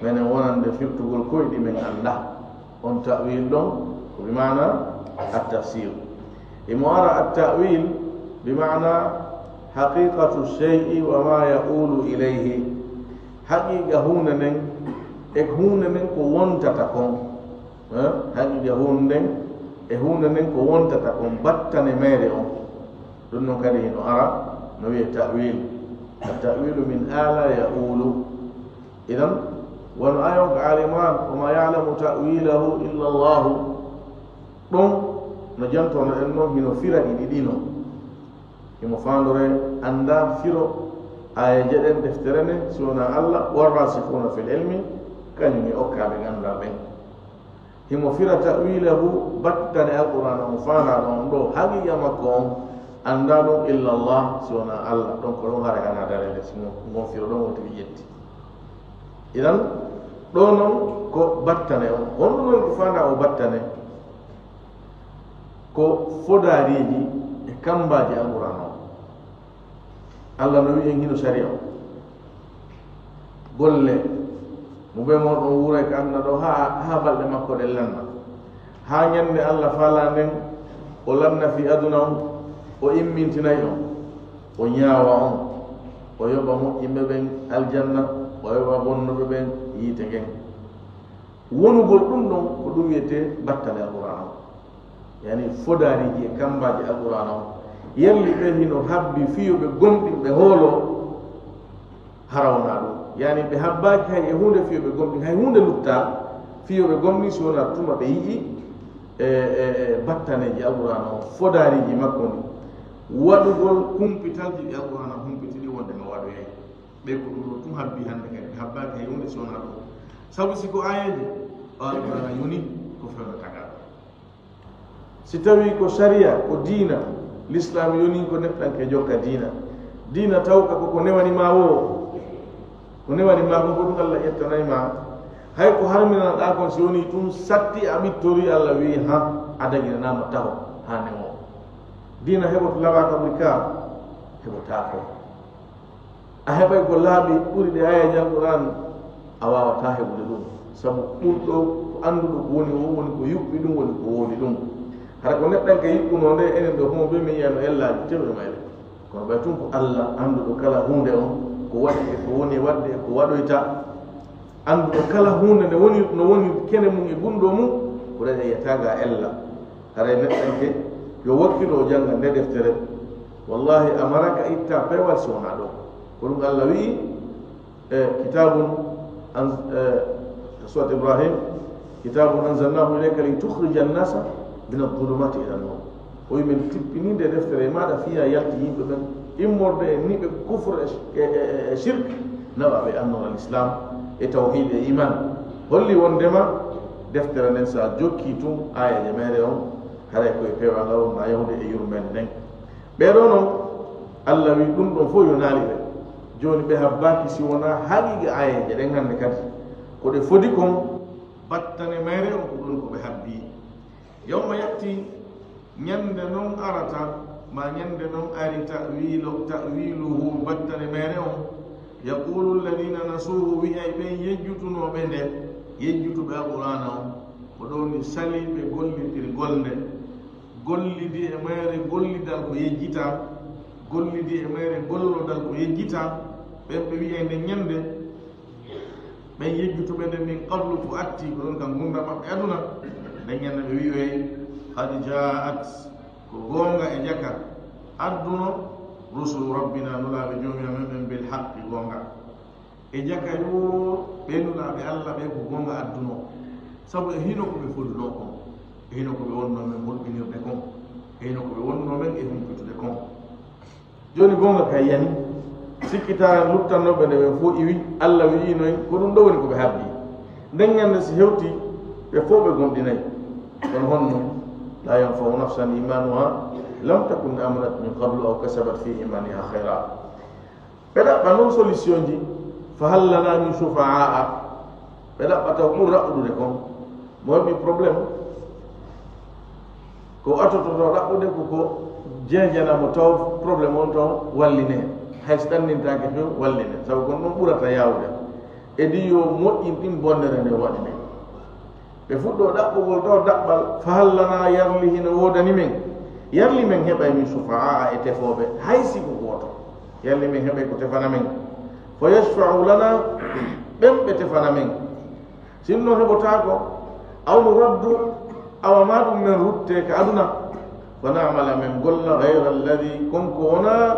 Menen wonande firtugol koyɗi men annda. On ta'wil ɗon ko bi maana at-tafsir. Himo ara at-ta'wil bi maana haqiqatu shay'i wa ma ya'ulu ilayhi. Haqiqa huunde nden e huunde nden ko wontata kon. Eh? Haqiqa huunde nden e huunde nden ko wontata kon, battane meere on. Ɗum non kadi hino ara no wi'e ta'wil. At-ta'wilu min ala ya'ulu. Idan, wano aya on ka Ali Imran, "Wa ma ya'lamu ta'wilahu illa Allah." Ɗon no jantono en non, hino fira ɗi ɗiɗi non. Himo faandore annda firo aya jeɗen deftere nden, si wona Allah, "Warrasikhuna fil ilmi", kañum e okkaaɓe ganndal ɓen. Himo fira ta'wilahu, battane Alqur'aana on faanaaɗo on ɗo, haqiqa makko on, annda ɗum illa Allah, si wona Allah. Donc, ko ɗon hare hana darede, si mo-, ngon firo ɗon o tigi ƴetti. Idan, ɗo non ko battane on. Honɗum woni ko faandaa o battane? Ko fodaariiji e kammbaaji Alqur'aana on. Allah no wi'i en hino sariya o. Golle, mo be moɗon wuuray ka aduna ɗo haa, haa balɗe makko ɗen lanna. Haa ñande Allah faalaa nden, o lanna fii aduna on, o immintinay on, o ñaawa on, o yoɓa moƴƴinɓe ɓen aljanna, o yoɓa bonnuɓe ɓen yiite ngen. Wonugol ɗum ɗon, ko ɗum wi'etee battane Alqur'aana on. Yani fodaariiji e kammbaaji Alqur'aana on, yalli ɓe hino habbi fiyuɓe gomɗinɓe hoolo? Hara wonaa ɗum. Yani ɓe habbaaki hay e huunde fiyuɓe gomɗin, hay huunde luttaa fiyuɓe gomɗin si wonaa tuma ɓe yi'i e, e, e battaneeji Alqur'aana on, fodaariiji makko ni, waɗugol kumpitalji ɗi Alqur'aana humpiti ɗi wonde no waɗoyay. Ɓe ko ɗum ɗo tun habbi hannde kadi, ɓe habbaaki hay huunde si wonaa ɗum. Sabu si ko aayeeje, o Alqur'aana yoni ko fewndo tagal. Si tawii ko sariya, ko diina, Lislaam yoni ko neɗɗanke jokka diina. Diina tawka ko ko newani ma woo. Ko newani ma ko, ko ɗum Allah ƴettanay ma. Hay ko harminanaɗaa kon, si wonii tun satti a ɓittorii, Allah wi'i, "Han, a daginanaama taho haa newoo." Diina heɓoto labaaka ɓuri ka? Heɓotaako. A heɓay ko laaɓi ɓuri ɗe aayeeje Alqur'aan, a waawataa heɓude ɗum. Sabu ɓurɗo ko annduɗo ko woni o, woni ko yuɓɓi ɗum, woni ko woodi ɗum. Hara ko neɗɗanke yuɓɓunoo nde, enen ɗo homo bee men yiyano ellaaji tewɗe mayre. Kono ɓay tun ko Allah annduɗo kala huunde on, ko waɗi e ko woni e waɗde e ko waɗoyta. Annduɗo kala huunde nde woni, no woni kene mum e gunndoo mum, ko ɗaɗi yiyata ga ella. Haray neɗɗanke yo wakkilo o jannga nde deftere. Wallahi, a maraka itta peewal si wonaa ɗo. Ko ɗum Allah wi'i, e, kitabun an-, e, surat Ibrahim, "Kitabun anzalnahu ilayka litukhrija an-nasa min adh-dhulumati ila an-nur." O wi'i, "Men tippini nde deftere e maaɗa fiya yalti yimɓe ɓen immorde e niɓe kufr e, e, e, e shirk, nawa ɓe annora Lislaam e tawhiid e iman." Holli wondema deftere nden, sa jokki tun aayeeje meere on, haray ko e peewal ngal wonnaa yahude e yurmeende nden. Ɓee ɗoo non, Allah wi'i ɗum ɗon fow yonaali ɓe. Jooni ɓe habbaaki si wonaa haqiiqa aayeeje ɗen hannde kadi. Ko ɗe fodi kon, battane mayre on ko ɗum ko ɓe habbii. Yawma ya'ti, ñande non arata, ma ñande non ari, ta'wilu, ta'wiluhu, battane mayre on. Yaqulu alladhina nasuhu, wi'ay ɓen yejjutunooɓe nde, yejjutuɓe Alqur'aana on, ko ɗon ni sali ɓe gollitirgol nde. Gollidi e mayre gollidal ko yejjitaa, gollidi e mayre gollodal ko yejjitaa, ɓen ɓe wi'ay nden ñande, ɓen yejjutuɓe nden min qablu ko atti, ko ɗon ka ngurndan maɓɓe aduna, nden ñande ɓe wi'oyay, "Qad ja'at," ko goonga e jaka, adduno, "rusulu rabbina," nulaaɓe Joomi amen ɓen, "bil haqqi," goonga. E jaka yo ɓe nulaaɓe Allah ɓe ko goonga adduno, sabu e hino ko ɓe fodunoo kon, e hino ko ɓe wonnoo men molɓinirde kon, e hino ko ɓe wonnoo men e humpitude kon. Jooni goonga kay yani, sikkitaa luttannooɓe nde ɓen fow iwi, Allah wi'i noy, ko ɗum ɗo woni ko ɓe habbii. Nden ñande si hewtii, ɓe fow ɓe gomɗinay. Kono honno? "La yanfa'u nafsan imanuha lam takun amanat min qablu aw kasabat fi imaniha khayra." Ɓe ɗaɓɓa non solution ji, "Fa hal lana min shufa'a?" Ɓe ɗaɓɓa taw ɓur raɓɓude kon. Mo heɓi problème, ko atototo raɓɓude ko, ko jeejana mo taw problème on taw walline. Hay so ɗannintaake few, walline. Sabu kon ɗon ɓurata yaawde. E di yo moƴƴin ɗin bonnere nde waɗi men. Ɓe fuɗɗoo ɗaɓɓugol ɗoo ɗaɓɓal, "Fa hal lana," yarli hino woodani men, yarli men heɓay min shufa'a e tefooɓe, hay si ko gooto, yarli men heɓay ko tefana men. "Fa yashfa'u lana," ɓen ɓe tefana men. Sinno heɓotaako, "aw nuraddu," awa maa ɗum men ruttee ka aduna. "Fa na'mala," men golla, "ghayra alladhi," kon ko wonaa,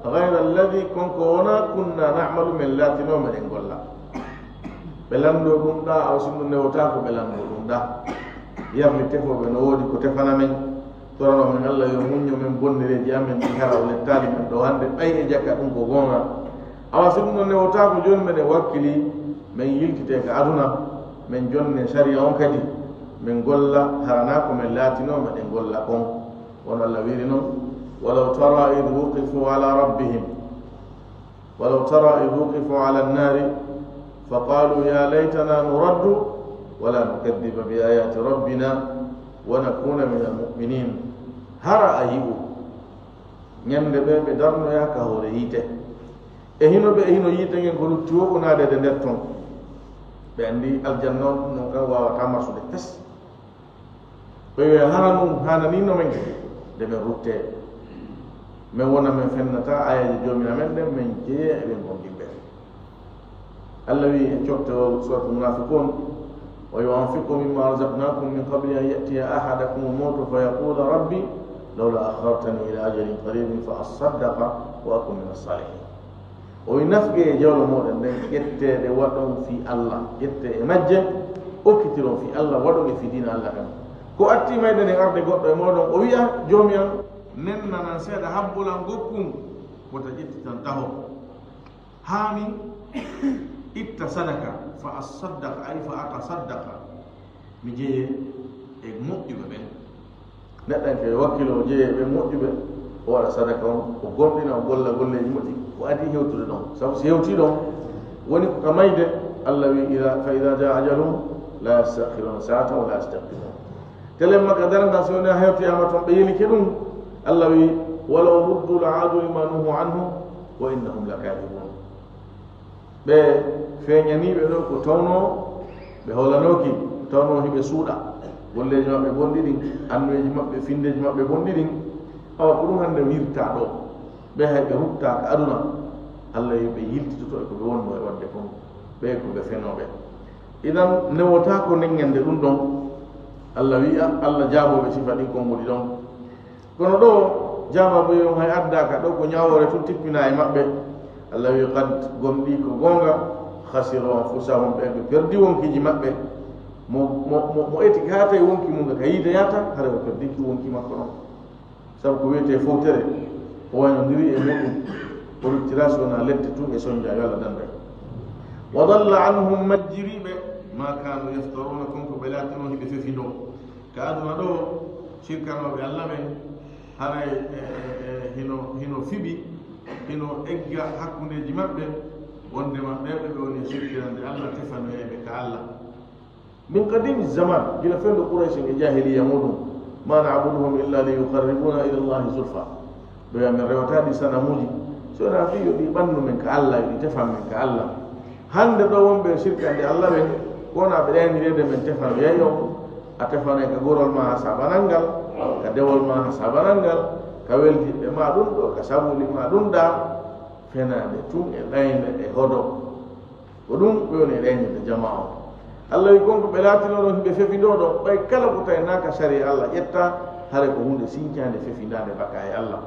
"ghayra alladhi," kon ko wonaa, "kunna na'malu," men laatinoo meɗen golla. Ɓe lanndoo ɗum ɗaa, awa sinno newotaako ɓe lanndoo ɗum ɗaa. Yarli tefooɓe no woodi ko tefana men. Torano men Allah yo muñño men bonnereeji amen ɗi hara o lettaali men ɗoo hannde, ɓay e jaka ɗum ko goonga. Awa si ɗum ɗon newotaako, jooni meɗen wakkili, men yiltitee ka aduna, men jonne sariya on kadi, men golla, hara naa ko men laatinoo meɗen golla kon. Wano Allah wiiri non, "Walaw tara idh wuqifu ala rabbihim." "Walaw tara idh wuqifu ala an-nari, fa qalu ya laytana nuraddu, wa la nukadhdhiba bi ayati rabbina, wa nakuna min al-mu'minin." Hara a yi'u, ñande ɓe, ɓe darnoyaa ka hoore yiite. E hino ɓe, e hino yiite ngen ko lutti wo ko naadeede nder ton. Ɓe anndi aljanna on, ɗum non kan waawataa marsude fes. Ɓe wi'a, "Hara ɗum haananiino men nde men ruttee, men wona men fennata aayeeje Joomi amen ɗen, men jeyee e ɓen gomɗinɓe." Allah wi'i e cottewol Suuratul Munaafiquun, وينفقوا مما رزقناهم من قبل أن يأتي أحدهم الموت فيقول رب لولا أخرتني إلى أجل قريب فأصدق وأكن من الصالحين. O wi, nafqee e jawle mooɗon ɗen, ƴetteeɗe waɗon fii Allah, ƴettee e majje, okkitiron fii Allah, waɗon e fii diina Allah kan. Ko atti mayde nden arde goɗɗo e mooɗon, o wi'a, "Joomi an, nennanan seeɗa habbulan gokkun, wota ƴettitan taho. Haa mi itta sadaka, fa asaddaqa, ay fa atasaddaqa." Mi jeyee e moƴƴuɓe ɓen. Neɗɗanke yo wakkilo, o jeyee ɓen moƴƴuɓe, o waɗa sadaka on, o gomɗina, o golla golleeji moƴƴi. Ko adii hewtude ɗon. Sabu si hewtii ɗon, woni ko ka mayde, Allah wi, "Ida, fa ida jaa ajaluhum, la yastakhiruna saatan wa la yastaqdimun." Telen makka darnga, si woni a hewtoyaama ton, ɓe yelike ɗum. Allah wi, "Walaw ruddu la aadu lima nuhu anhu, wa innahum lakadibun." Ɓe feeñaniiɓe ɗo ko tawnoo ɓe holanooki, tawnoo hiɓe suuɗa golleeji maɓɓe bonɗi ɗin, annuyeeji maɓɓe, finndeeji maɓɓe bonɗi ɗin. Awa ko ɗum hannde wirtaa ɗo. Ɓe hay ɓe ruttaaka aduna. Allah yo ɓe yiltitoto e ko ɓe wonnoo e waɗde kon. Ɓe ko ɓe fenooɓe. Idan newotaako neŋŋande ɗum ɗon. Allah wi'a, Allah jaabooɓe sifa ɗin konguɗi ɗon. Kono ɗo, jaabaabu on hay addaaka, ɗo ko ñaawoore tun tippinaa e maɓɓe. Allah wi, "Qad, gomɗii ko goonga, khasiru anfusahum, ɓe ɓe perdi wonkiiji maɓɓe." Mo, mo, mo, mo etike haa tawi wonki mun ka yiite yaata, hara o perdiki wonki makko non. Sabu ko wiyetee fowtere, o waynondiri e muɗum, o ruttira si wonaa ledde tun e sonja, yo Allah dandu en. "Wa dalla anhum", majjiriiɓe, "ma kanu yaftaruna", kon ko ɓe laatinoo hiɓe fefindoo. Ka aduna ɗo, sirkanooɓe Allah ɓen, haray, e, e, e, hino, hino fiɓi, hino egga hakkundeeji maɓɓe, wondema ɓe, ɓe, ɓe woni sirkirande Allah, tefanoyayɓe ka Allah. Min qadimi zaman, gila fewndo Quraysh e jahiliya muɗum, "Ma na'buduhum illa li yuqarribuna ila Allahi zulfa." Ɗo ya min rewata ɗi sanamuuji, so wonaa fii yo ɗi ɓannu men ka Allah, yo ɗi tefan men ka Allah. Hannde ɗo wonɓe sirkande Allah ɓen, ko wonaa ɓe ɗaynireede men tefanoyay on, a tefanay ka gorol maa haa sabanal ngal, ka dewol maa haa sabanal ngal, ka weldiɓɓe maa ɗum ɗo, ka sabuli maa ɗum ɗaa, fenaande tun e ɗaynde e hodo. Ko ɗum ɓe woni e ɗaynirde jamaa on. Allah wi kon ko ɓe laatinoo ɗon hiɓe fefindoo ɗon, ɓay kala ko tawi naa ka sariya Allah ƴetta, hare ko huunde sincaande fefindaande bakka e Allah.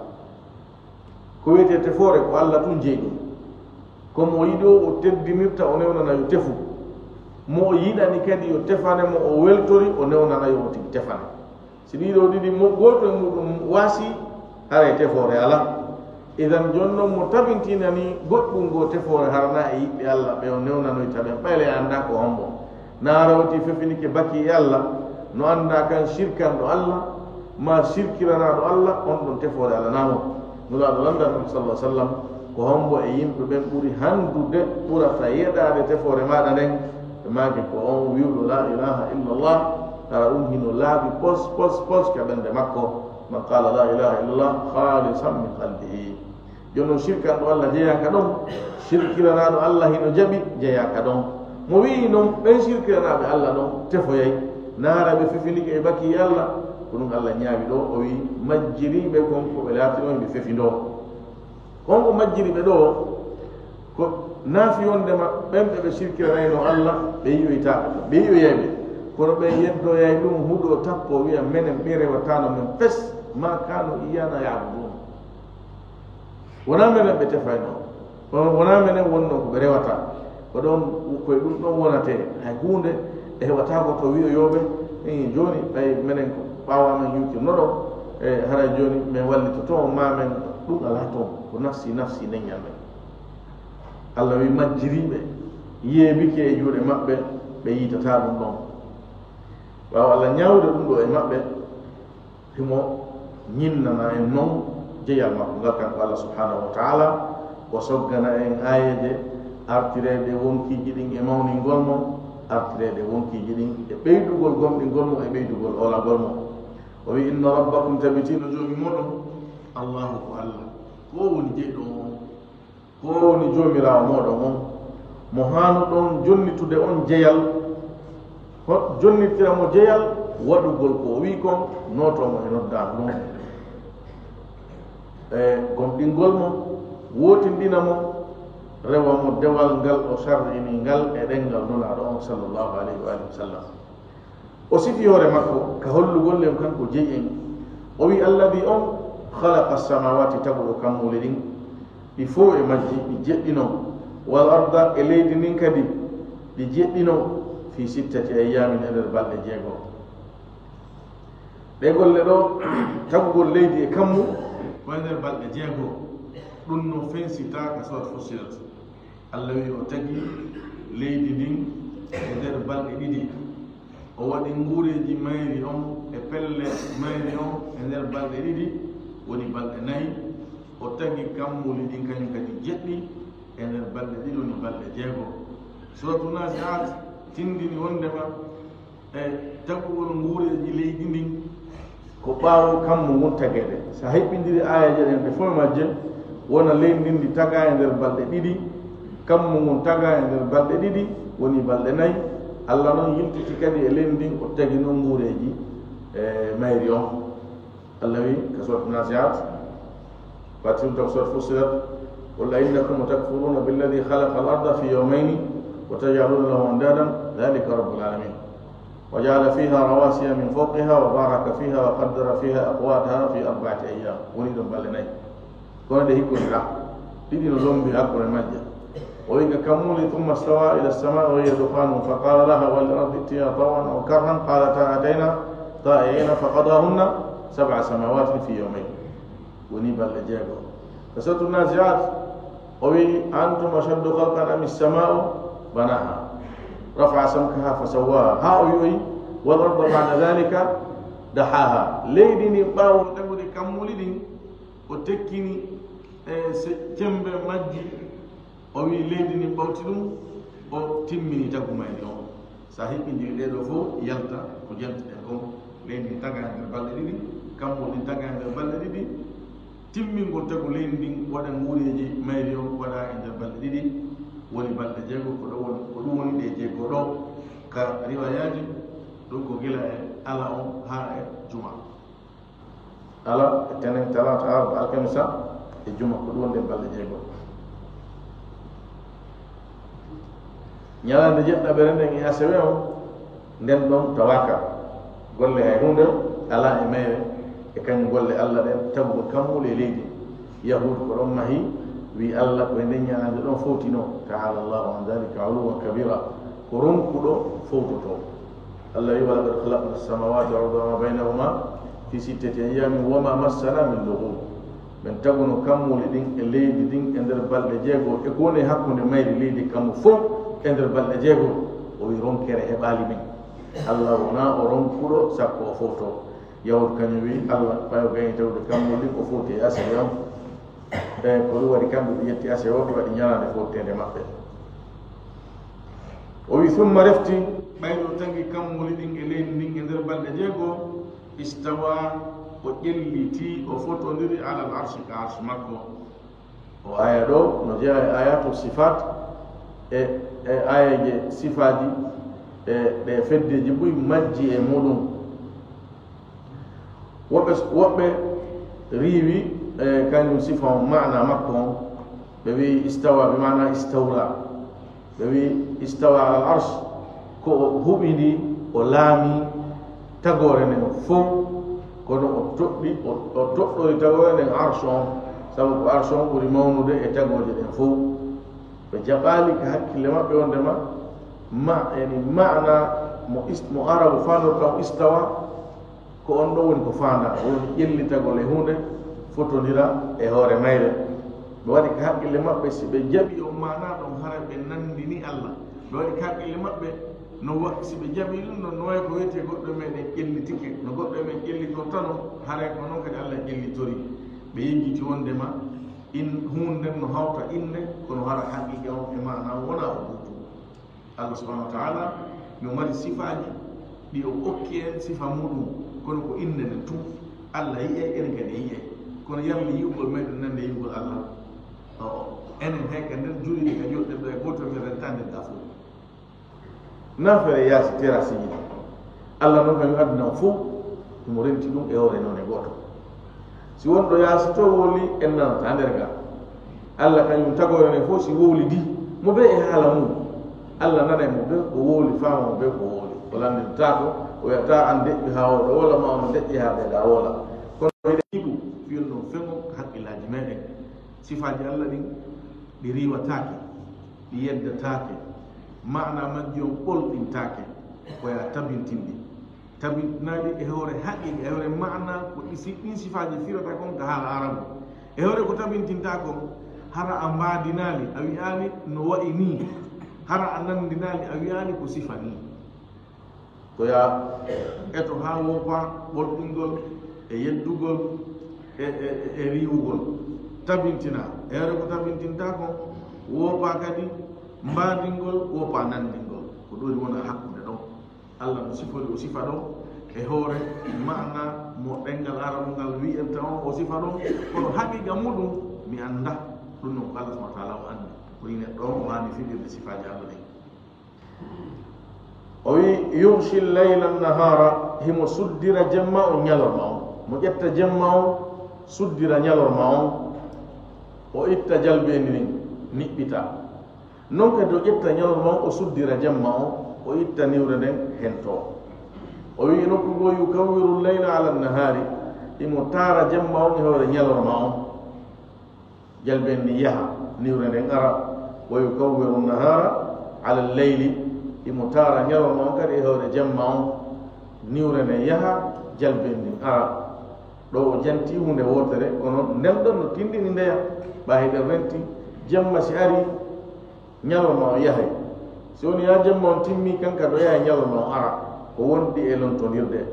Ko wiyetee tefoore ko Allah tun jeyi ɗum. Ko mo o yiɗi o, o teddinirta, o newnana yo tefu. Mo o yiɗani kadi yo tefane mo, o weltori, o newnana yo o tigi tefane. Si ɗii ɗoo ɗiɗi, mo gooto e muɗum waasi, haray tefoore alaa. Idan, jooni non mo tabintinani goɗɗum goo tefoore, hara naa e yiɓɓe Allah ɓe o newnanoyta ɓen, ɓay le anndaa ko hombo. Naa hara o tii fefinike baki e Allah, no anndaa kan sirkanɗo Allah, maa sirkiranaaɗo Allah, on ɗon tefoore alanaa mo. Nulaaɗo lanndano, sallallahu alaihi wasallam, ko hombo e yimɓe ɓen ɓuri handude, ɓurata yeɗaade tefoore maaɗa nden? Ɓe maaki, ko on wi'uɗo, "La ilaha illallah," hara ɗum hino laaɓi pos, pos, pos ka ɓernde makko. "Man qala la ilaha illallah khalisan min qalbihi." Jooni non, sirkanɗo Allah jeyaa ka ɗon, sirkiranaaɗo Allah hino jaɓi jeyaa ka ɗon. Mo wi'i non, ɓen sirkiranaaɓe Allah ɗon tefoyay, naa hara ɓe fefinike e baki Allah, ko ɗum Allah ñaawi ɗo, o wi'i, majjiriiɓe kon ko ɓe laatinoo ɓe fefindoo. Kon ko majjiriiɓe ɗo, ko naafi wondema ɓen ɓe ɓe sirkiranaynoo Allah, ɓe yi'oytaaka ɓe, ɓe yi'oyay ɓe. Kono ɓe yeddoyay ɗum huɗo tappo, wi'a, "Menen, mi rewataano men fes, ma kanu iyana ya'budun." Wonaa menen ɓe tefaynoo, kono wonaa menen wonnoo ko ɓe rewata. Ko ɗon, koye ɗum ɗon wonatee. Hay huunde ɓe heɓataako to wi'oyooɓe, "Ii, jooni, ɓay menen ko ɓaawo amen hiwtirno ɗo, e haray jooni men wallitoto on, maa men," ɗum alaa toon. Ko nafsi, nafsi neññan men. Allah wi, majjiriiɓe yeebike e juuɗe maɓɓe, ɓe yiitataa ɗum ɗon. Ɓaawo Allah ñaawude ɗum ɗo e maɓɓe, himo ñinnana en non jeyal makko ngal, kanko Allah subhanahu wa ta'ala, o soggana en aayeeje artireede wonkiiji ɗin e mawningol mo, artireede wonkiiji ɗin e ɓeydugol gomɗingol mo e ɓeydugol oolagol mo. O wi, "Inna rabbakum," tabitiino Joomi mooɗon, Allahu ko Allah, ko o woni jeyɗo on. Ko woni Joomiraawo mooɗon on, mo haanuɗon jonnitude on jeyal, ho-, jonnitira mo jeyal, waɗugol ko o wi'i kon, nootoo mo e noddaandu ndun. E gomɗingol mo, wootinɗina mo, rewa mo dewal ngal o sar'ini ngal e ɗemngal Nulaaɗo on, sallallahu alayhi wa alihi wa sallam. O sifi hoore makko ka hollugol en kanko jeyi en. O wi, "Alladhi on khalaqa as-samawati, taguɗo kammuuli ɗin, ɗi fow e majji, ɗi jeɗɗino, wal arda, e leydi ndin kadi, ɗi jeɗɗino, fi sittati ayyamin, e nder balɗe jeego." Ɗe golle ɗo, tagugol leydi e kammu, ko e nder balɗe jeego. Ɗum no fensita ka Surat Fussilat. Allah wi o tagi leydi ndin e nder balɗe ɗiɗi. O waɗi nguureeji mayri on e pelle mayri on e nder balɗe ɗiɗi, woni balɗe nayi. O tagi kammuuli ɗin kañum kadi jeɗɗi e nder balɗe ɗiɗi, woni balɗe jeego. Suratu Nazi'at tindini wondema e tagugol nguureeji leydi ndin ko ɓaawo kammu ngun tageede. So a hiɓɓindiri aayeeje ɗen ɗe fof e majje, wona leydi ndin ndi tagaa e nder balɗe ɗiɗi, kammu ngun tagaa e nder balɗe ɗiɗi, woni balɗe nayi. Allah non yiltiti kadi e leydi ndin, o tagi non nguureeji e mayri on. Allah wi ka Surat Nazi'at, batirta ko Surat Fussilat, "Qul a innakum takfuruna billadhi khalaqa al-arda fi yawmayni wa taj'aluna lahu andadan, dhalika rabbul alamin. Wa ja'ala fiha rawasiya min fawqiha wa baraka fiha wa qaddara fiha aqwataha fi arba'ati ayyam." Woni ɗon balɗe nayi. Kono ɗe hikkondiraa. Ɗiɗi no lombi hakkunde majje. O wi ka kammuuli, "Thumma stawa ila as-sama'i wa hiya dukhanun fa qala laha wa lil ardi itiya taw'an aw karhan qalata atayna ta'i'ina fa qadahunna sab'a samawatin fi yawmayn." Woni balɗe jeego. Ka Suratu Nazi'at, o wi, "Antum ashaddu khalqan am as-sama'u banaha rafa'a samkaha fa sawwaha." Ha o wi, o wi, "Wal arda ba'da dhalika dahaha." Leydi ndin ɓaawo tagude kammuuli ɗin, o tekkini e se-, cembe majji, o wi leydi ndin ɓawti ɗum, o timmini tagu mayri on. So a hiɓɓindiri ɗee ɗoo fof, yalta ko jantiɗen kon. Leydi ndin tagaa e nder balɗe ɗiɗi, kammuuli ɗin tagaa e nder balɗe ɗiɗi. Timmingol tagu leydi ndin, waɗa nguureeji mayri on, waɗa e nder balɗe ɗiɗi, woni balɗe jeego. Ko ɗo woni, ko ɗum woni ɗe jeego ɗo. Ka riwayaaji, ɗum ko gila e ala on haa e juma. Ala, e tenen, talaata, alarba, alkamisa, e juma, ko ɗum woni ɗen balɗe jeego. Ñalaande jeɗɗaɓere nden e asewe on, nden ɗon tawaaka golle hay huunde alaa e mayre, e kañum golle Allah ɗen, tagugol kammuuli e leydi. Yahuudu ko ɗon mahi, wi Allah ko e nden ñalaande ɗon fowtino. Ta'ala Allahu an dhalika uluwan kabira. Ko ronkuɗo fowtotoo. Allah wi, "Wa laqad khalaqna as-samawati wal arda wa ma baynahuma fi sittati ayyamin wa ma massana min lughub." Men taguno kammuuli ɗin e leydi ndin e nder balɗe jeego, e ko woni e hakkunde mayri leydi kammu fof e nder balɗe jeego. O wi, ronkere heɓaali men. Allah wonaa o ronkuɗo sakko o fowtoo. Yahuudu kañum wi, Allah, ɓay o gañi tawde kammuuli ɗin, o fowti e asewe on. E ko ɗum waɗi kamɓe ɓe ƴetti asewe o, ɓe waɗi ñalaande fowteende maɓɓe. O wi, "Summa refti, ɓayri o tagi kammuuli ɗin e leydi ndin e nder balɗe jeego, istawa, o ƴelliti, o fotondiri alal arshi ka arshi makko." O aya ɗo no jeyaa e ayatu sifat, e, e ayaje sifaaji, e ɗe feddeji buy majji e muɗum. Woɓɓe, woɓɓe riiwi, e, kañum sifa on, maana makko on, ɓe wi istawa, bi maana istawla. Ɓe wi istawa alal arsh, ko o huɓindi, o laami tagoore nden fow, kono o toɗɗi, o, o toɗɗori tagoore nden arsh on, sabu ko arsh on ɓuri mawnude e tagooje ɗen fow. Ɓe jaɓaali ka hakkille maɓɓe wondema, ma, yani maana mo ist-, mo Arabu faanor kam istawa, ko on ɗo woni ko faandaa, woni ƴellitagol e huunde, fotondira e hoore mayre. Ɓe waɗi ka hakkille maɓɓe, si ɓe jaɓi on maanaa ɗon, hara ɓe nanndini Allah. Ɓe waɗi ka hakkille maɓɓe, no wa-, si ɓe jaɓi ɗum ɗon, no wayi ko wiyetee goɗɗo e meɗen ƴellitike, no goɗɗo e men ƴellitortano, haray ko noon kadi Allah ƴellitori. Ɓe yejjiti wondema in, huunde nden no hawta innde, kono hara haqiiqa on e maanaa on wonaa o gootum. Allah subhanahu wa ta'ala no mari sifaaji ɗi o okki en sifa muɗum, kono ko innde nden tun. Allah yi'ay, enen kadi en yi'ay. Kono yalla yi'ugol meɗen nande yi'ugol Allah? Oo. Enen hay ka nder juulirde ka jooɗɗen ɗo e gooto men rentaande ndaa fof. Naafere yaasi terrasse ji ɗi. Allah non kam yo aduna on fof, himo renti ɗum e hoore noone gooto. Si won ɗo yaasi to woli, en nanataa nder ga. Allah kañum tagoore nden fof si wowlidi mo bee e haala mum. Allah nanay mo bee ko wowli, faama mo bee ko wowli. O lanndintaako, o wiyata an deƴƴu haa o ɗo wala ma on deƴƴi haa ɓeyda wala. Kono eɗen yiɗu fiyol ɗon feŋo hakkillaaji meɗen. Sifaaji Allah ɗin ɗi riiwataake, ɗi yeddataake. Maana majji on ɓolɗintaake, ko ya tabintinɗi. Tabintinaaɗi e hoore haqiiqa, e hoore maana, ko ɗi si-, ɗin sifaaji firata kon ka haala Arabu. E hoore ko tabintinta kon, hara a mbaadinaali, a wi'aali no wa'i nii, hara a nanndinaali, a wi'aali ko sifa nii. Ko ya eto haa woppa ɓolɗingol e yeddugol e, e, e, e riiwugol. Tabintina, e hoore ko tabintinta kon, woppa kadi mbaadingol, woppa nanndingol. Ko ɗum woni wona hakkunde ɗon. Allah no sifori o sifa ɗon e hoore maana mo ɗemngal Arabu ngal wi'irta on o sifa ɗon, kono haqiiqa muɗum mi annda. Ɗum non ko Allah subhanahu wa ta'ala o anndi. Woni neɗɗo on o haani fiɗirde sifaaji Allah ɗin. O wi, "Yughshi al-layla an-nahara", himo suddira jemma on ñalorma on. Mo ƴetta jemma on, suddira ñalorma on, o itta jalbeendi ndin, niɓɓita. Non kadi o ƴetta ñalorma on, o suddira jemma on, o itta niwre nden hento. O wi nokku goo, "Yukawwiru al-layla ala an-nahari", himo taara jemma on e hoore ñalorma on. Jalbeendi ndin yaha, niwre nden ara. "Wa yukawwiru an-nahara ala al-layli", himo taara ñalorma on kadi e hoore jemma on. Niwre nden yaha, jalbeendi ndin ara. Ɗo o janti huunde wootere, kono nden ɗon no tindini ndeya. Ɓay hiɗen renti, jemma si ari, ñalorma on yahay. Si woni yaa jemma on timmi, kanka ɗo yahay ñalorma on ara. Ko wondi e lontondirde.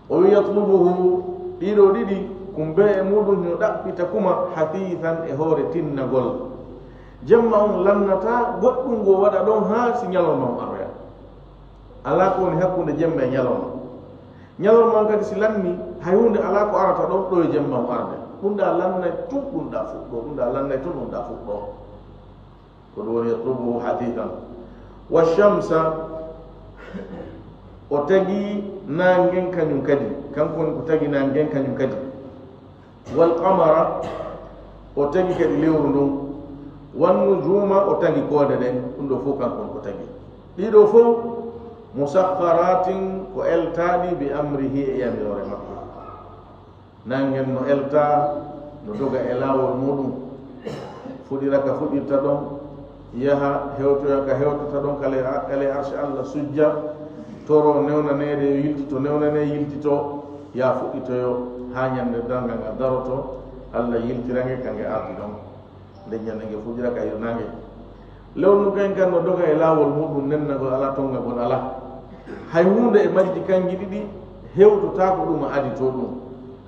O wi, "Yatlubuhu", ɗiɗo ɗiɗi, kumbe e muɗum no ɗaɓɓita kuma, hasiisan e hoore tinnagol. Jemma on lannata goɗɗum ngo waɗa ɗon haa si ñalorma on aroya. Alaa ko woni hakkunde jemma e ñalorma. Ñalorma on kadi si lanni, hay huunde alaa ko arata ɗon ɗo e jemma on arde. Ɗum ɗa lannay tun, ɗum ɗa fuɗɗo, ɗum ɗa lannay tun, ɗum ɗa fuɗɗo. Ko ɗum woni yatlubuhu hatitan. Wa shamsa, o tagi naangen kañum kadi. Kanko woni ko tagi naangen kañum kadi. Wal qamara, o tagi kadi lewru ndun. Wan nujuma, o tagi koode ɗen. Ɗum ɗo fof kanko woni ko tagi. Ɗiɗo fof, musakhkharatin, ko eltaaɗi bi amrihi, e yamiroore makko. Naangen no elta, no doga e laawol muɗum. Fuɗira ka fuɗirta ɗon, yaha hewtoya ka hewtata ɗon, ka ley a-, ka ley arshi Allah sujja, toro newnaneede yo yiltito, newnanee yiltito, yaa fuɗɗitoyo haa ñande darngal ngal daroto, Allah yiltira nge ka nge ardi ɗon. Nden ñande nge fuɗira ka hirnaange. Lewru ndun kañum kan no doga e laawol muɗum, nennagol alaa, tongagol alaa. Hay huunde e majji kanji ɗiɗi hewtotaako ɗum a adito ɗum.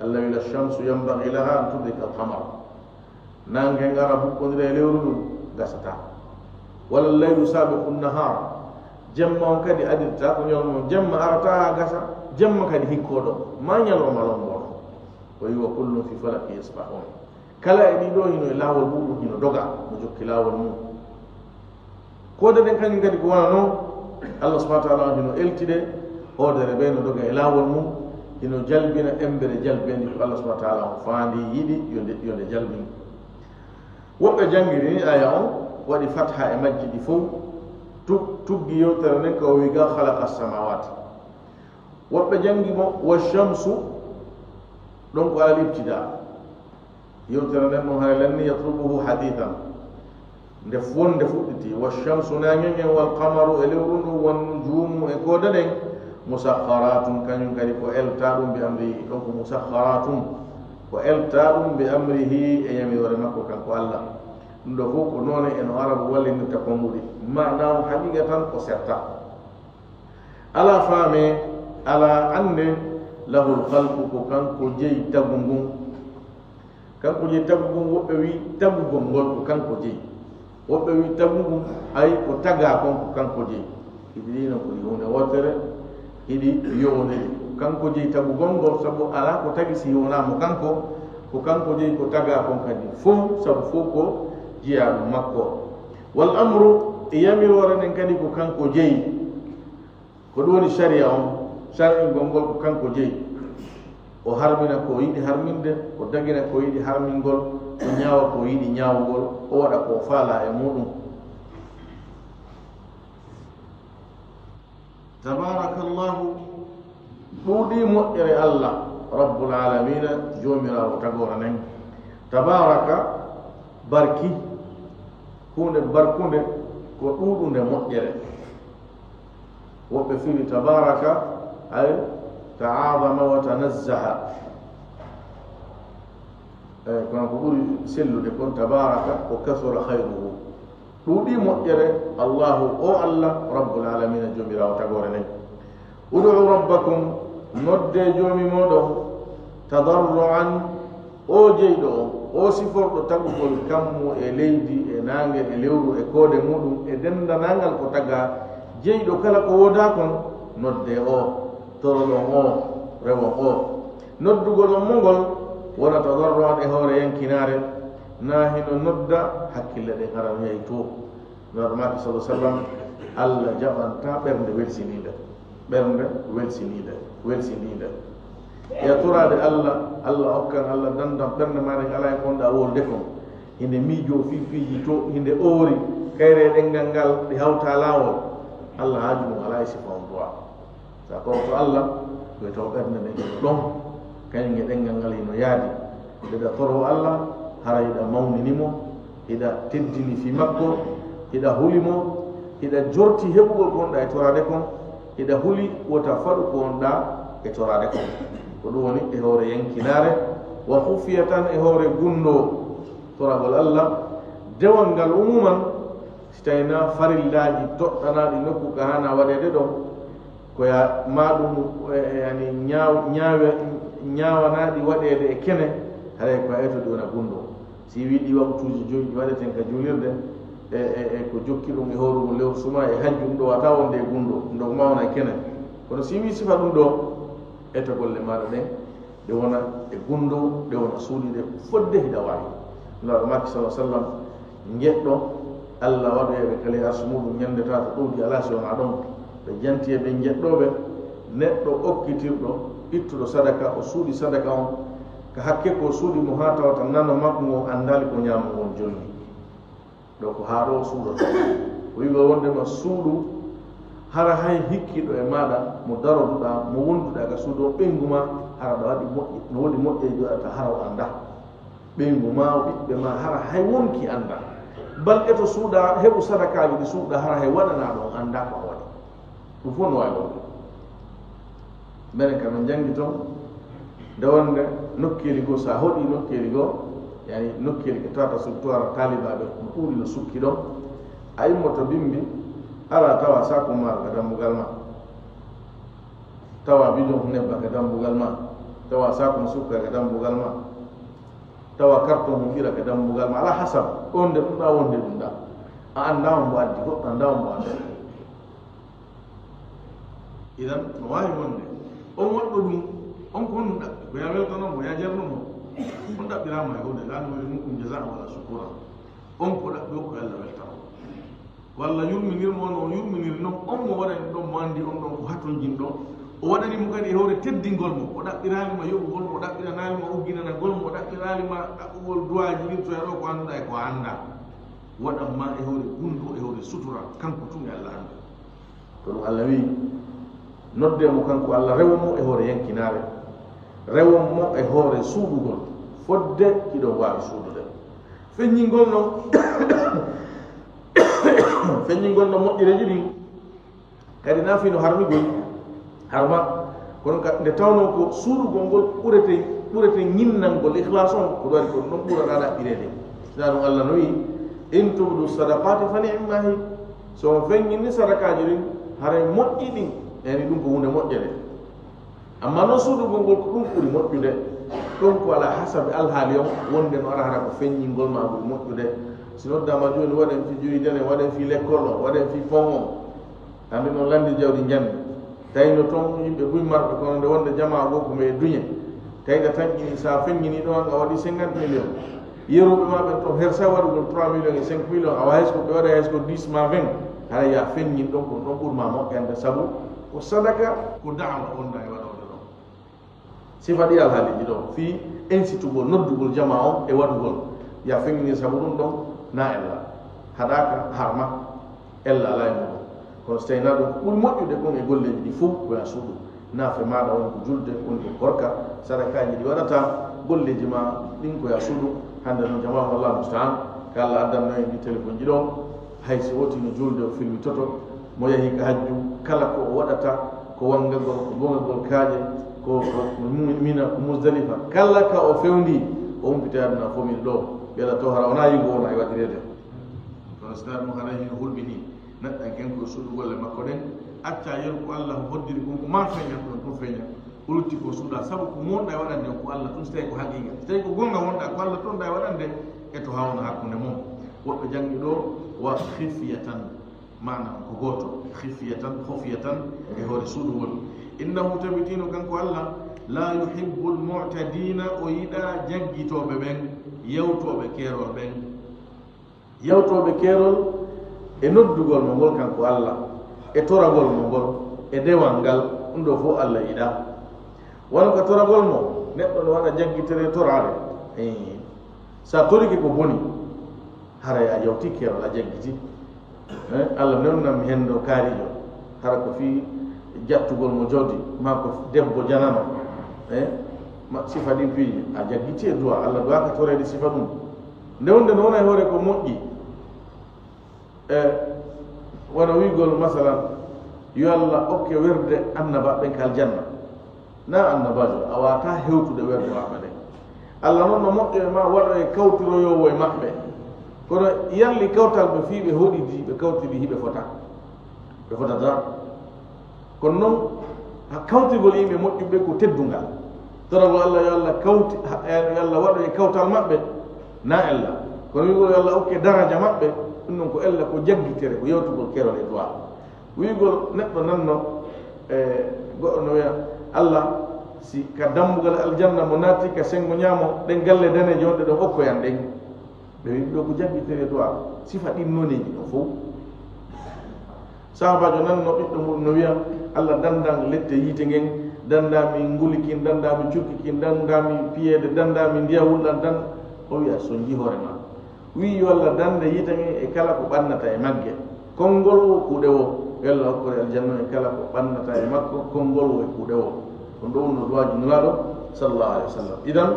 Allah wi, "La shamsu yanbaghi laha an tudrika al-qamar." Naange ngen ara huɓɓondira e lewru ndun, gasataa. Wala laylu sabiqu nahar. Jemma on kadi adirtaako ñalorma on. Jemma arataa haa gasa, jemma kadi hikkoo ɗon. Ma ñalorma lombo ɗon. O wi, "Wa kullun fi falakin yasbahun." Kala e ɗiɗo hino e laawol muɗum, hino doga, no jokki laawol mum. Koode ɗen kañum kadi ko wona non, Allah subhanahu wa ta'ala hino elti ɗe, hoodere ɓe no doga e laawol mum, hino jalbina embere jalbeende ko Allah subhanahu wa ta'ala on faandi, yiɗi yo nde, yo nde jalbin. Woɓɓe janngiri ni aya on waɗi fatha e majji ɗi fow, tu-, tuggi yewtere nden ka o wi ga khalaqa samawati. Woɓɓe janngi mo, wa shamsu, ɗon ko alal ibtida. Yewtere nden ɗon hara lanni yatlubuhu hadithan. Nde wonde fuɗɗiti, wa shamsu, naange ngen, wal qamaru, e lewru ndu, wan nujumu, e koode ɗen, musakharatun, kañum kadi ko elta ɗum bi amrihi, ɗon ko musakharatun, ko elta ɗum bi amrihi, e yamiroore makko kanko Allah. Ɗum ɗo fof ko noone e no Arabu wallinirta konguɗi. Maana on haqiqa tan ko serta. Alaa faame, alaa annde, lahul khalqu, ko kanko jeyi tagu ngun. Kanko jeyi tagu ngun, woɓɓe wi tagugol ngol ko kanko jeyi. Woɓɓe wi tagu ngun, ay ko tagaa kon ko kanko jeyi. Hiɗi ɗi non ko ɗi huunde wootere, hiɗi yowondiri. Ko kanko jeyi tagugol ngol, sabu alaa ko tagi si wonaa mo kanko. Ko kanko jeyi ko tagaa kon kadi fow, sabu fow ko jeyaaɗo makko. Wal amru, e yamiroore nden kadi ko kanko jeyi. Ko ɗum woni sariya on, sariya ngol ngol ko kanko jeyi. O harmina ko o yiɗi harminde, o dagina ko o yiɗi harmingol, o ñaawa ko o yiɗi ñaawugol, o waɗa ko o faalaa e muuɗum. Tabarakallahu, ɗuuɗii moƴƴere Allah, Rabbul Aalamiina, Joomiraawo tagoore nden. Tabaraka, barki, huunde barkunde, ko ɗuuɗunde moƴƴere. Woɓɓe firi tabaraka, ay ta'azama wa tanazzaha. Eh, kono ko ɓuri sellude kon, tabaraka wa kasura khayruhu. Ɗuuɗii moƴƴere Allahu, o Allah, Rabbul Aalamiina, Joomiraawo tagoore nden. Ud'u rabbakum, noddee Joomi mooɗon, tadarru'an, o jeyɗo on, o siforɗo tagugol kammu e leydi e naange e lewru e koode muuɗum e denndanangal ko tagaa, jeyɗo kala ko woodaa kon, noddee o, toroɗon o, rewon o. Noddugol on mo ngol wona tadarru'an e hoore yankinaare, naa hino nodda hakkille ɗen hara no yahi to. Nulaaɗo maaki, sallallahu alaihi wasallam, Allah jaɓanta ɓernde welsiniinde, ɓernde welsiniinde, welsiniinde. Ya toraade Allah, Allah okkan, Allah dandan ɓernde maa nden alaa e ko wonɗaa wolde kon. Hinde miijoo fii piiji to, hinde oori, kayre e ɗenngal ngal, ɗi hawtaa laawol. Allah haaju mum alaa e sifa on du'a. Sa toroto Allah, ko e taw ɓernde nden ɗon, kañum e ɗenngal ngal hino yaadi. Nde ɗa toro Allah, hara hiɗa mawnini mo, hiɗa teddini fii makko, hiɗa huli mo, hiɗa jorti heɓugol ko wonɗaa e toraade kon, hiɗa huli wota faɗu ko wonɗaa e toraade kon. Ko ɗum woni e hoore yankinaare, wa khufiyatan, e hoore gunndoo toragol Allah, dewal ngal umuman, si tawii na farillaaji toɗɗanaaɗi nokku ka haana waɗeede ɗon, ko ya ma ɗum, e, e, yani ñaaw-, ñaawe-, ñaawanaaɗi waɗeede e kene, haray ko a eto ɗi wona gunndoo. Si wii ɗi waktuuji joyi ɗi waɗeten ka juulirde, e, e, e ko jokki ɗum e hoorugol lewru suma e hajju, ɗum ɗo wata wonde e gunndoo, ɗum ɗo ko ma wona e kene. Kono si wii sifa ɗum ɗo, eto golle maaɗa ɗen, ɗe wona e gunndoo, ɗe wona suuɗiiɗe fodde hiɗa waawi. Nulaaɗo maaki, sallallahu alaihi wasallam, njeɗɗo Allah waɗoyeeɓe kala e arsu muuɗum ñande tata ɗowdi alaa si wonaa ɗon. Ɓe janti e ɓen njeɗɗooɓe, neɗɗo okkitirɗo, ittuɗo sadaka, o suuɗi sadaka on, ka hakke ko o suuɗi mo haa tawata nano makko ngon anndaali ko ñaamo ngon jonni. Ɗo ko haa ɗo suuɗoto. O wi'ugol wondema suuɗu, hara hay hikkiiɗo e maaɗa, mo daroduɗaa, mo wonduɗaa ka suudu o, ɓeyngu ma, hara ɗo waɗi moƴƴi, no woodi moƴƴeeji waɗata hara o anndaa. Ɓeyngu ma, o ɓiɓɓe ma, hara hay wonkii anndaa. Bal eto suuɗaa, heɓu sadakaaji ɗi suuɗaa, hara hay waɗanaaɗo on anndaa ko a waɗi. Ɗum fof no waawi wonde. Minen kam, min njanngi toon nde wonde nokkeeli goo, so a hoɗii nokkeeli goo, yani nokkeeli ko tawata so tawata taalibaaɓe no ɗuuɗi no sukki ɗon, a immoto bimbi, alaa tawa saaku maaro ka dambugal ma, tawa bidon nebba ka dambugal ma, tawa saaku mo sukka ka dambugal ma, tawa karton mo ɓira ka dambugal ma, alaa hasab, ɗon de ɗum ɗa, wonde ɗum ɗa. A anndaa on mbo addi, goɗɗo anndaa on mbo addi. Idan, no waawi wonde, on waɗɗo ɗum, on ko honɗum ɗaɓɓi? Ko ya weltano mo, ya jarno mo? On ɗaɓɓiraama e huunde, laa nuriddu minkum jazaan wala shukura. On ko ɗaɓɓi on ko Alla weltano. Ko Alla yurminir mo, no o yurminiri non, on mo waɗani ɗon, mo anndi on ɗon ko hatonjinɗo. O waɗani mo kadi e hoore teddingol mo. O ɗaɓɓiraali ma yoɓugol mo, o ɗaɓɓiranaali ma ugginanagol mo, o ɗaɓɓiraali ma ɗaɓɓugol duwaaji ɗin to e ɗo ko annduɗaa e ko a anndaa. Waɗan ma e hoore gunndoo, e hoore sutura, kanko tun e Alla anndi. Ko ɗum Alla wi'i, noddee mo kanko Alla, rewon mo e hoore yankinaare, rewon mo e hoore suuɗugol, fodde hiɗon waawi suuɗude. Feññingol no, feññingol no moƴƴereeji ɗin, kadi na fino harmigol, harma, kono ka, nde tawnoo ko suuɗugol ngol ɓurete, ɓurete ñinnangol, ikhlas on, ko ɗum waɗi ko ɗum ɗon ɓurata ɗaɓɓireede. Sinaa ɗum Alla no wi'i, "In tubdu sadaqati fa ni'ma hi." So on feññini sadakaaji ɗin, haray moƴƴi ɗin, yani ɗum ko huunde moƴƴere. Amma noon suuɗugol ngol ko ɗum ɓuri moƴƴude. Ɗum ko ala hasabi alhaali on, wonde no ara hara ko feññingol ma ɓuri moƴƴude. Si noddaama jooni, waɗen fii juridiyen en, waɗen fii lekkol on, waɗen fii pont on. Hannde noon lanndi jawdi njanndi. Tawi no toon yimɓe buy marɓe, kono nde wonde jamaa goo ko ɓe duñe. Tawi ɗa tan ini, so a feññinii ɗoon, a waɗii cinquante millions. Yeruɓe ma ɓen toon, hersa waɗugol trois millions e cinq millions, awa hay so ko ɓe waɗa hay so ko dix ma vingt, hara ya feññin ɗon, ko ɗon ɓurma moƴƴande, sabu ko sadaka, ko da'awa wonda e waɗoode ɗon. Sifa ɗi alhaaliiji ɗo fii ensitugol, noddugol jamaa on e waɗugol, ya feŋŋinir sabu ɗum ɗon, na ella. Haɗaaka harma, ella alaa e muɗum. Kono so tawii na ɗum ko ɓuri moƴƴude kon e golleeji ɗi fow, ko ya suuɗu. Naafe maaɗa woni ko julde, woni ko korka, sadakaaji ɗi waɗata, golleeji ma ɗin ko ya suuɗu. Hannde non jamaa, Allahu musta'an, ka Alla addanno en ɗi telefonji ɗo, hay si woti no julde o filmitoto, mo yahi ka hajju, kala ko o waɗata, ko wangagol, ko bongagol kaaƴe, ko, ko Mu-, Mina, ko Muzdalifa, kala ka o fewndi, o humpita aduna fof min ɗo, ɓe Alla to hara wona yigo wona e waɗireede. Kono si tawi ɗum haray hino hulɓini, neɗɗo en ken ko suuɗu golle makko ɗen, acca yeru ko Alla hoddiri kon, ko ma feeña, ko ɗum feeña. O lutti ko suuɗa, sabu ko monɗa e waɗande on ko Alla tun, so tawi ko haqiiqa. So tawi ko gonga wonɗa, ko Alla tun ɗa e waɗande, e to hawna hakkunde mon. Woɓɓe jangi ɗo, wa khifyatan, maana on ko gooto, khifyatan, khufyatan, e hoore suuɗu woni. Innahu, tabitino kanko Alla, la yuhibbul mu'tadina, o yiɗa jaggitooɓe ɓen, yawtooɓe keerol ɓen. Yawtooɓe keerol e noddugol mo ngol kanko Alla, e toragol mo ngol, e dewal ngal, ɗum ɗo fof Alla yiɗaa. Wano ka toragol mo, neɗɗo no waɗa jaggitere toraare. Ee. Sa torike ko boni, haray a yawti keerol, a jaggiti. Eh, Alla newnan mi hendo kaarijo. Hara ko fii jattugol mo jawdi, maa ko debbo janano. Eh, ma, sifa ɗin piiji, a jaggiti e du'a, Alla du'a ka toreede sifa ɗum. Nde wonde no wona e hoore ko moƴƴi. E wano wi'ugol, masalan, yo Alla okke werde annabaaɓe ɓen ka aljanna. Na annabaajo, a waawataa hewtude werde maɓɓe nden. Alla non no moƴƴo e ma, waɗo e kawtiroyoowo e maɓɓe. Kono yalli kawtal ɓe fii ɓe hoɗidi, ɓe kawtidi, hiɓe fota? Ɓe fotataa. Kono non, ha kawtigol yimɓe moƴƴuɓe ko teddungal. Toragol Alla, yo Alla kawti, ha, yo Alla waɗo e kawtal maɓɓe, na ella. Kono wi'ugol yo Alla okke daraja maɓɓe, ɗum non ko ella, ko jaggitere, ko yewtugol keerol e du'a. Wi'ugol neɗɗo nanno, e, goɗɗo no wi'a, Alla, si ka dambugal aljanna mo naati ka sengo ñaamo, ɗen galle daneeje wonɗe ɗon, okkoyan ɗen. Ɓe wi'i ɗo ko jaggitere du'a, sifa ɗin noneeji ɗon fow. Sahabaajo nanno ɓiɗɗo mum no wi'a, Alla, dandan lette yiite ngen, dandaa mi nguli kin, dandaa mi cukki kin, dandaa mi piyeede, dandaa mi ndiya wulɗan, dan-, o wi'a, so nji hoore ma. Wi'i yo Alla dande yiite ngen e kala ko ɓannata e magge. Konngol wo kuuɗe wo, yo Alla hokkore aljanna e kala ko ɓannata e makko, konngol wo e kuuɗe wo. Ɗum ɗo wonno du'aaji Nulaaɗo, sallallahu alaihi wasallam. Idan,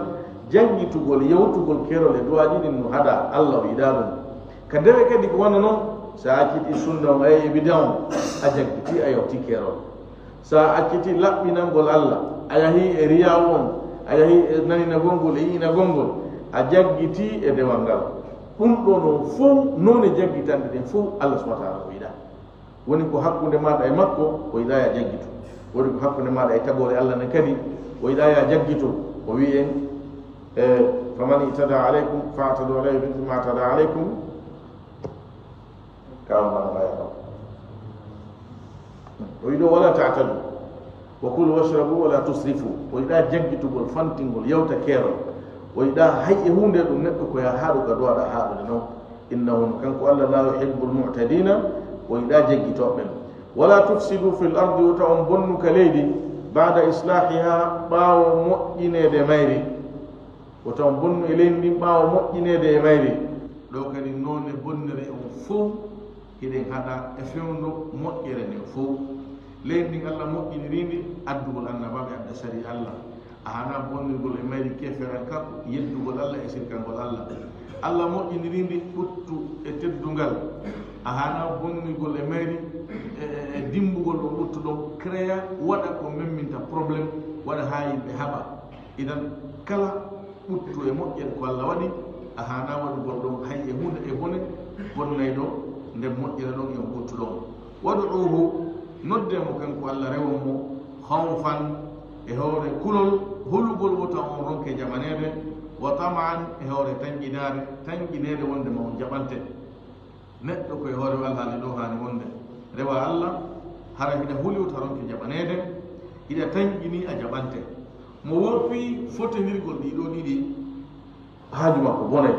janngitugol, yewtugol keerol e du'aaji ɗin no haɗa, Alla o yiɗaa ɗum. Ka dewe kadi ko wano non, sa acciti sunna on, a yehi bid'a on, a jaggiti, a yewti keerol. Sa acciti laɓɓinangol Alla, a yahi e riyaawu on, a yahi e naninagol ngol, e yi'inagol ngol, a jaggiti e dewal ngal. Ɗum ɗo non fow, noone jaggitanɗe ɗen fow, Alla subhanahu wa ta'ala o yiɗaa. Woni ko hakkunde maaɗa e makko, o yiɗaa ya jaggitu. Woni ko hakkunde maaɗa e tagoore Alla nden kadi, o yiɗaa ya jaggitu. O wi'i en, e, "Faman i'tada alaykum fa'tadu alayhi mithla ma i'tada alaykum." Ka on mana baya ɗo. O wi'i ɗo, "Wala ta'tadu. Wa kulu washrabu wala tusrifu." O yiɗaa jaggitugol, fantingol, yewta keerol. O yiɗaa hay e huunde ɗum neɗɗo ko ya haaɗu ka du'aaɗa haaɗude non. Innahu, kanko Alla, la yuhibbul mu'tadina, o yiɗaa jaggitooɓe ɓen. Wala tufsidu fil ardi, wota on bonnu ka leydi, ba'da islahiha, ɓaawo moƴƴineede mayri. Wota on bonnu e leydi ndin ɓaawo moƴƴineede e mayri. Ɗo kadi noone bonnere on fow, hiɗen haɗa e fewndo moƴƴere nden fow. Leydi ndin Alla moƴƴiniri ndi addugol annabaaɓe, adda sariya Alla. A haanaa bonnirgol e mayri keeferankaaku, yeddugol Alla e sirkangol Alla. Alla moƴƴiniri ndi ɓuttu e teddungal. A haanaa bonnirgol e mayri e, e, e dimmbugol ɗon ɓuttu ɗon, créer, waɗa ko memminta problème, waɗa haa yimɓe haɓa. Idan, kala ɓuttu e moƴƴere ko Alla waɗi, a haanaa waɗugol ɗon hay e huunde e bone bonnayɗo nden moƴƴere ɗon e on ɓuttu ɗon. Wad'uuhu, noddee mo kanko Alla, rewon mo, khawfan, e hoore kulol, hulugol wota on ronke jaɓaneede, wa tama'an, e hoore tanƴinaare, tanƴineede wonde ma on jaɓante. Neɗɗo ko e hoore alhaali ɗo haani wonde, rewa Alla, hara hiɗa huli wota ronke jaɓaneede, hiɗa tanƴini a jaɓante. Mo woppii fotindirgol ɗii ɗoo ɗiɗi, haaju makko bonay.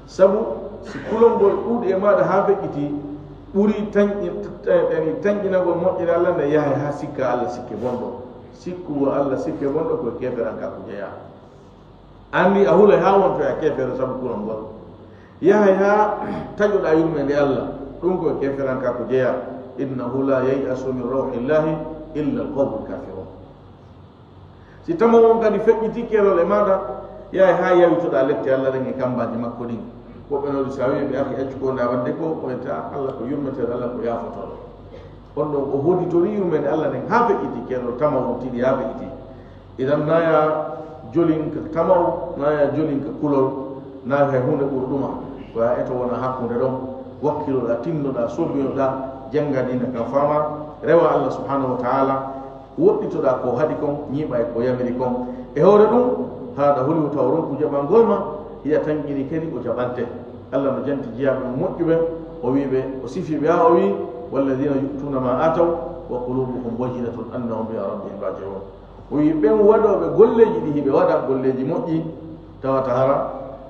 Sabu si kulol ngol ɗuuɗi e maaɗa haa feƴƴitii, ɓuri tanƴi-, tanƴinagol moƴƴere Alla nde yahay haa sikka Alla sikke bonɗo. Sikkugo Allah sikke bonɗo, ko e keeferankaaku jeyaa. Anndi a hulay haa wontoya keefeero sabu kulol ngol. Yahay haa taƴoɗaa yurmeende Allah, ɗum ko e keeferankaaku jeyaa. Innahu la yay'asu min rawhillahi illa alqawmul kafirun. Si tama on kadi feƴƴitii keerol e maaɗa, yahay haa yawitoɗaa lette Allah ɗen e kammbaaji makko ɗin. Woɓɓe noon, si a wi'i ɓe, "Akhi, accu ko ndaa waɗde ko," o wi'ata, "Allah ko yurmeteeɗo, Allah ko yaafotooɗo." On ɗon o hodditorii yurmeende Allah nden haa feƴƴitii keerol, tama on tiiɗi haa feƴƴitii. Idan, naa ya jolin ka tama'u, naa ya jolin ka kulol, naa hay huunde ɓurɗuma. Ko ya eto wona hakkunde ɗon, wakkiloɗaa, tinnoɗaa, soobinoɗaa, jannga diina kan faamaa, rewa Allah subhanahu wa ta'ala, woɗɗitoɗaa ko haɗi kon, ñiiɓa e ko yamiri kon. E hoore ɗum, haɗa huli wota o ronku jaɓangol ma, hiya tanƴini kadi o jaɓante. Allah no janti jiyaaɓe mum moƴƴuɓe, o wi'i ɓe, o sifi ɓe, haa o wi'i, "Walladina yu'tuna ma ataw wa qulubuhum wajilatun annahum ila rabbihim raji'un." O wi'i, ɓen waɗooɓe golleeji ɗi hiɓe waɗa, golleeji moƴƴi, tawata hara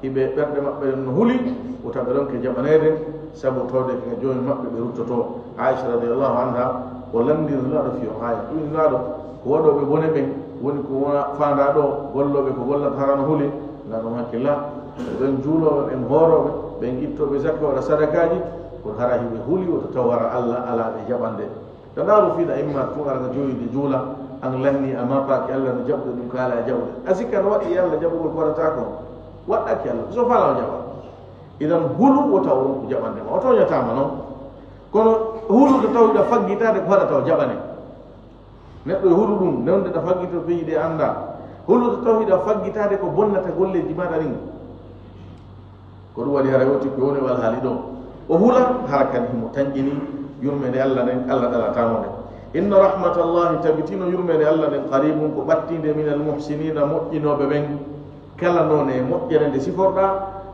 hiɓe ɓerɗe maɓɓe ɗen no huli, wota ɓe ronke jaɓaneede, sabu tawde ko Joomi maɓɓe ɓe ruttotoo. Aisha radiyallahu anha o lanndiri Nulaaɗo fii on aaya, o wi'i, "Nulaaɗo, ko waɗooɓe bone ɓen woni ko wona faandaa ɗoo, gollooɓe ko gollata hara no huli." Nulaaɗo on hakkilla, ko ɓen juulooɓe, ɓen hoorooɓe, ɓen ittooɓe zakka, waɗa sadakaaji, kono hara hiɓe huli, wota taw hara Allah alaa ɓe jaɓande. Ka ndaaru fii ɗa imma tun ara ka jooɗiiɗe juula, an lanni a maapaaki Allah no jaɓude ɗum ka alaa e jaɓude. A sikka no waɗɗii Allah jaɓugol ko waɗataa kon? Waɗɗaaki Allah, so faalaa o jaɓa. Idan hulu wota o ronku jaɓande ma. O tooñataa ma non. Kono hulu to taw hiɗa faggitaade ko haɗata o jaɓane. Neɗɗo e hulu ɗum, nde wonde ɗa faggito peyi ɗe anndaa. Hulu to taw hiɗa faggitaade ko bonnata golleeji maaɗa ɗin. Ko ɗum waɗi hara o woti ko woni o alhaali ɗo. O hula hara kadi himo tanƴini yurmeende Allah nden, Allah ɗalataa mo nde. Inna rahmatallahi, tabitino yurmeende Allah nden, qaribun, ko ɓattiinde, minal muhsinina, moƴƴinooɓe ɓen. Kala noone moƴƴere nde siforɗaa,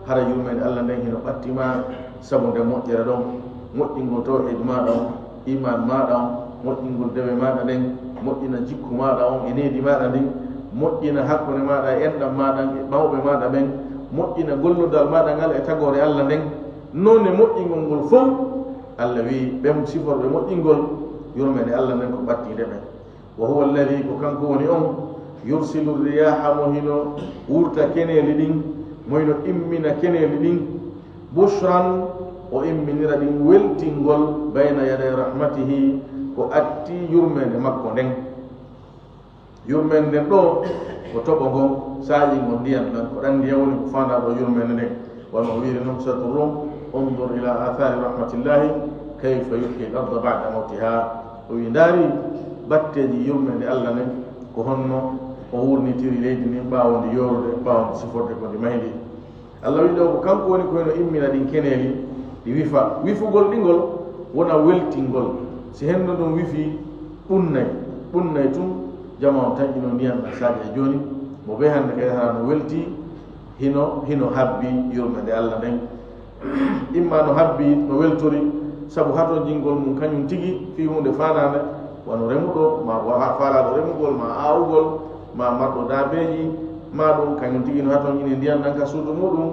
hara yurmeende Allah nden hino ɓatti ma sabu nde moƴƴere ɗon. Moƴƴingol tawhiid maaɗa on, iimaan maaɗa on, moƴƴingol dewe maaɗa ɗen, moƴƴina jikku maaɗa on e needi maaɗa ndin, moƴƴina hakkunde maaɗa e enɗam maaɗa e mawɓe maaɗa ɓen, moƴƴina gollodal maaɗa ngal e tagoore Allah nden. Noone moƴƴingol ngol fow, Allah wi'i, ɓen siforɓe moƴƴingol, yurmeende Allah nden ko ɓattiinde ɓen. Wa huwa alladhi, ko kanko woni on, yursilu riyaha, mo hino wurta keneeli ɗin, mo hino immina keneeli ɗin, bushran, o imminira ɗin weltingol, bayna yaday rahmatihi, ko atti yurmeende makko nden. Yurmeende nden ɗo, ko toɓo ngon, saaƴingol ndiyan ɗan, ko ɗan ndiyan woni ko faandaa ɗo yurmeende nden. Wano o wiiri non, Suratu Rum, "Unzur ila athari rahmatillahi, kayfa yuhyi al-arda ba'da mawtiha." O wi, ndaari batteeji yurmeende Allah nden, ko honno o wurnitiri leydi ndin ɓaawo ndi yoorude, ɓaawo ndi siforde ko ndi mahi ndi. Allah wi ɗo ko kanko woni ko hino immina ɗin keneeli, ɗi wifa. Wifugol ɗi ngol wona weltingol. Si henndu ndun wifi, ɓunnay, ɓunnay tun, jamaa on tanƴino ndiyan ɗan saaƴa jooni. Mo bee hannde kadi hara no welti, hino, hino habbi yurmeende Allah nden. Imma no habbi, no weltori, sabu hatonjingol mum kañum tigi fii huunde faanaande, wano remuɗo, ma wa-, faalaaɗo remugol, ma aawugol, ma marɗo daabeeji, ma ɗum kañum tigi no hatonjini ndiyan ɗan ka suudu muɗum,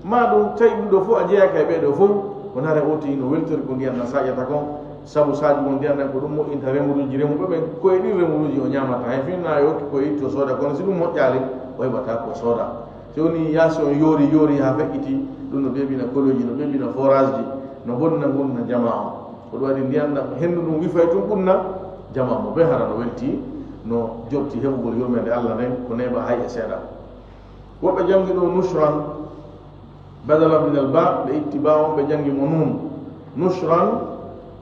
ma ɗum tawi ɗum ɗo fof a jeyaaka e ɓee ɗoo fof, ko nare o tigi no weltori ko ndiyan ɗan saaƴata kon, sabu saaƴugol ndiyan ɗan ko ɗum moƴƴinta remuruuji remuɓe ɓen, ko e ɗin remuruuji o ñaamata, hay fii na yo okki ko itti o sooda, kono si ɗum moƴƴaali, o heɓataa ko sooda. Si woni yaasi on yoori, yoori haa feƴƴiti, ɗum no ɓeeɓina koloji, no ɓeeɓina forage ji, no bonna ngurndan jamaa on. Ko ɗum waɗi ndiyan ɗan, henndu ndun wifay tun ɓunna, jamaa mo bee hara no welti, no jorti heɓugol yurmeende Allah nden, ko neeɓa hay e seeɗa. Woɓɓe janngi ɗo nushran, badala min al ba, ɓe itti ba on, ɓe janngi mo nun. Nushran,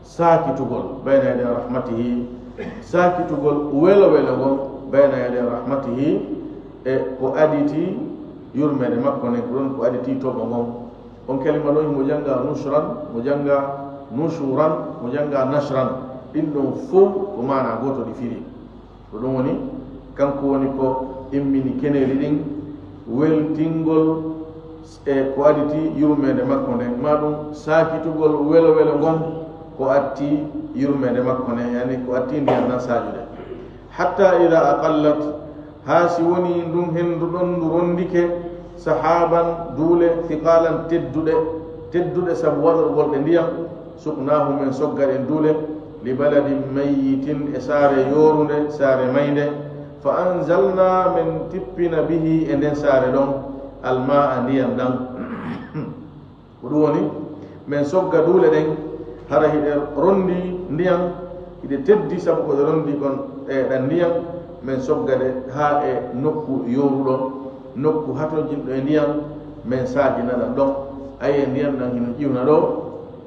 saakitugol, bayna yaday rahmatihi, saakitugol welo welo ngon, bayna yaday rahmatihi, e ko aditi yurmeende makko nden, ko ɗon ko aditi toɓo ngon. On kalima ɗon himo jannga nushran, mo jannga nushuran, mo jannga nashran. Ɗin ɗon fow ko maana gooto ɗi firi. Ko ɗum woni, kanko woni ko immini keneeli ɗin, weltingol e ko aditi yurmeende makko nden, maa ɗum saakitugol welo welo ngon ko atti yurmeende makko nden, yani ko atti ndiyan nan saajude. Hatta ida aqallat, haa si woni ndun henndu ɗon ndu rondike, sahaban, duule, thiqalan, tedduɗe, tedduɗe sabu waɗorgol ɗe ndiyan, suqnaahu, men sogga ɗen duule, Li baladin mayyitin, e saare yoorunde, saare maynde. Fa anzalna, men tippina, bihi, e nden saare ɗon, almaa, ndiyan ɗan. Ko ɗum woni, men sogga duule ɗen, hara hiɗe rondi ndiyan, hiɗe teddi sabu ko ɗe rondi kon e ɗan ndiyan, men sogga ɗe haa e nokku yooruɗo, nokku hatonjinɗo e ndiyan, men saaƴina ɗan ɗon. Aye ndiyan ɗan hino ƴiwna ɗoo,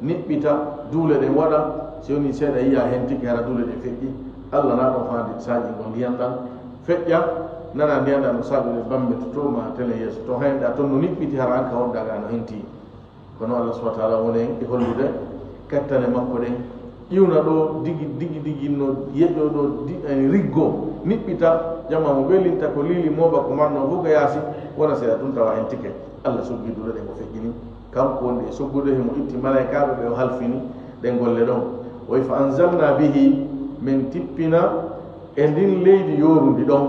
niɓɓita, duule ɗen waɗa, si woni seeɗa yiya hentike hara duule ɗen feƴƴi. Allah na ɗon faandi saaƴingol ndiyan ɗan feƴƴa, nana ndiyan ɗan no saaƴude bambe to, to ma telen yeeso to, haynɗa ton no niɓɓiti hara an ka wonɗa ga no henti. Kono Allah subhanahu wa ta'ala woni e hollude kattane makko ɗen. Ƴiwna ɗoo digi, digi, digi no yeƴƴo ɗoo di-, eh, riggo, niɓɓita, jama mo welinta ko liili mooɓa ko marno fof ka yaasi, wona seeɗa tun tawa hentike. Allah soggi duule ɗen o feƴƴini. Kanko woni e soggude, himo itti malaykaaɓe ɓe o halfini ɗen golle ɗon. O wi, "Fa anzalna bihi", men tippina e ndin leydi yoorundi ɗon.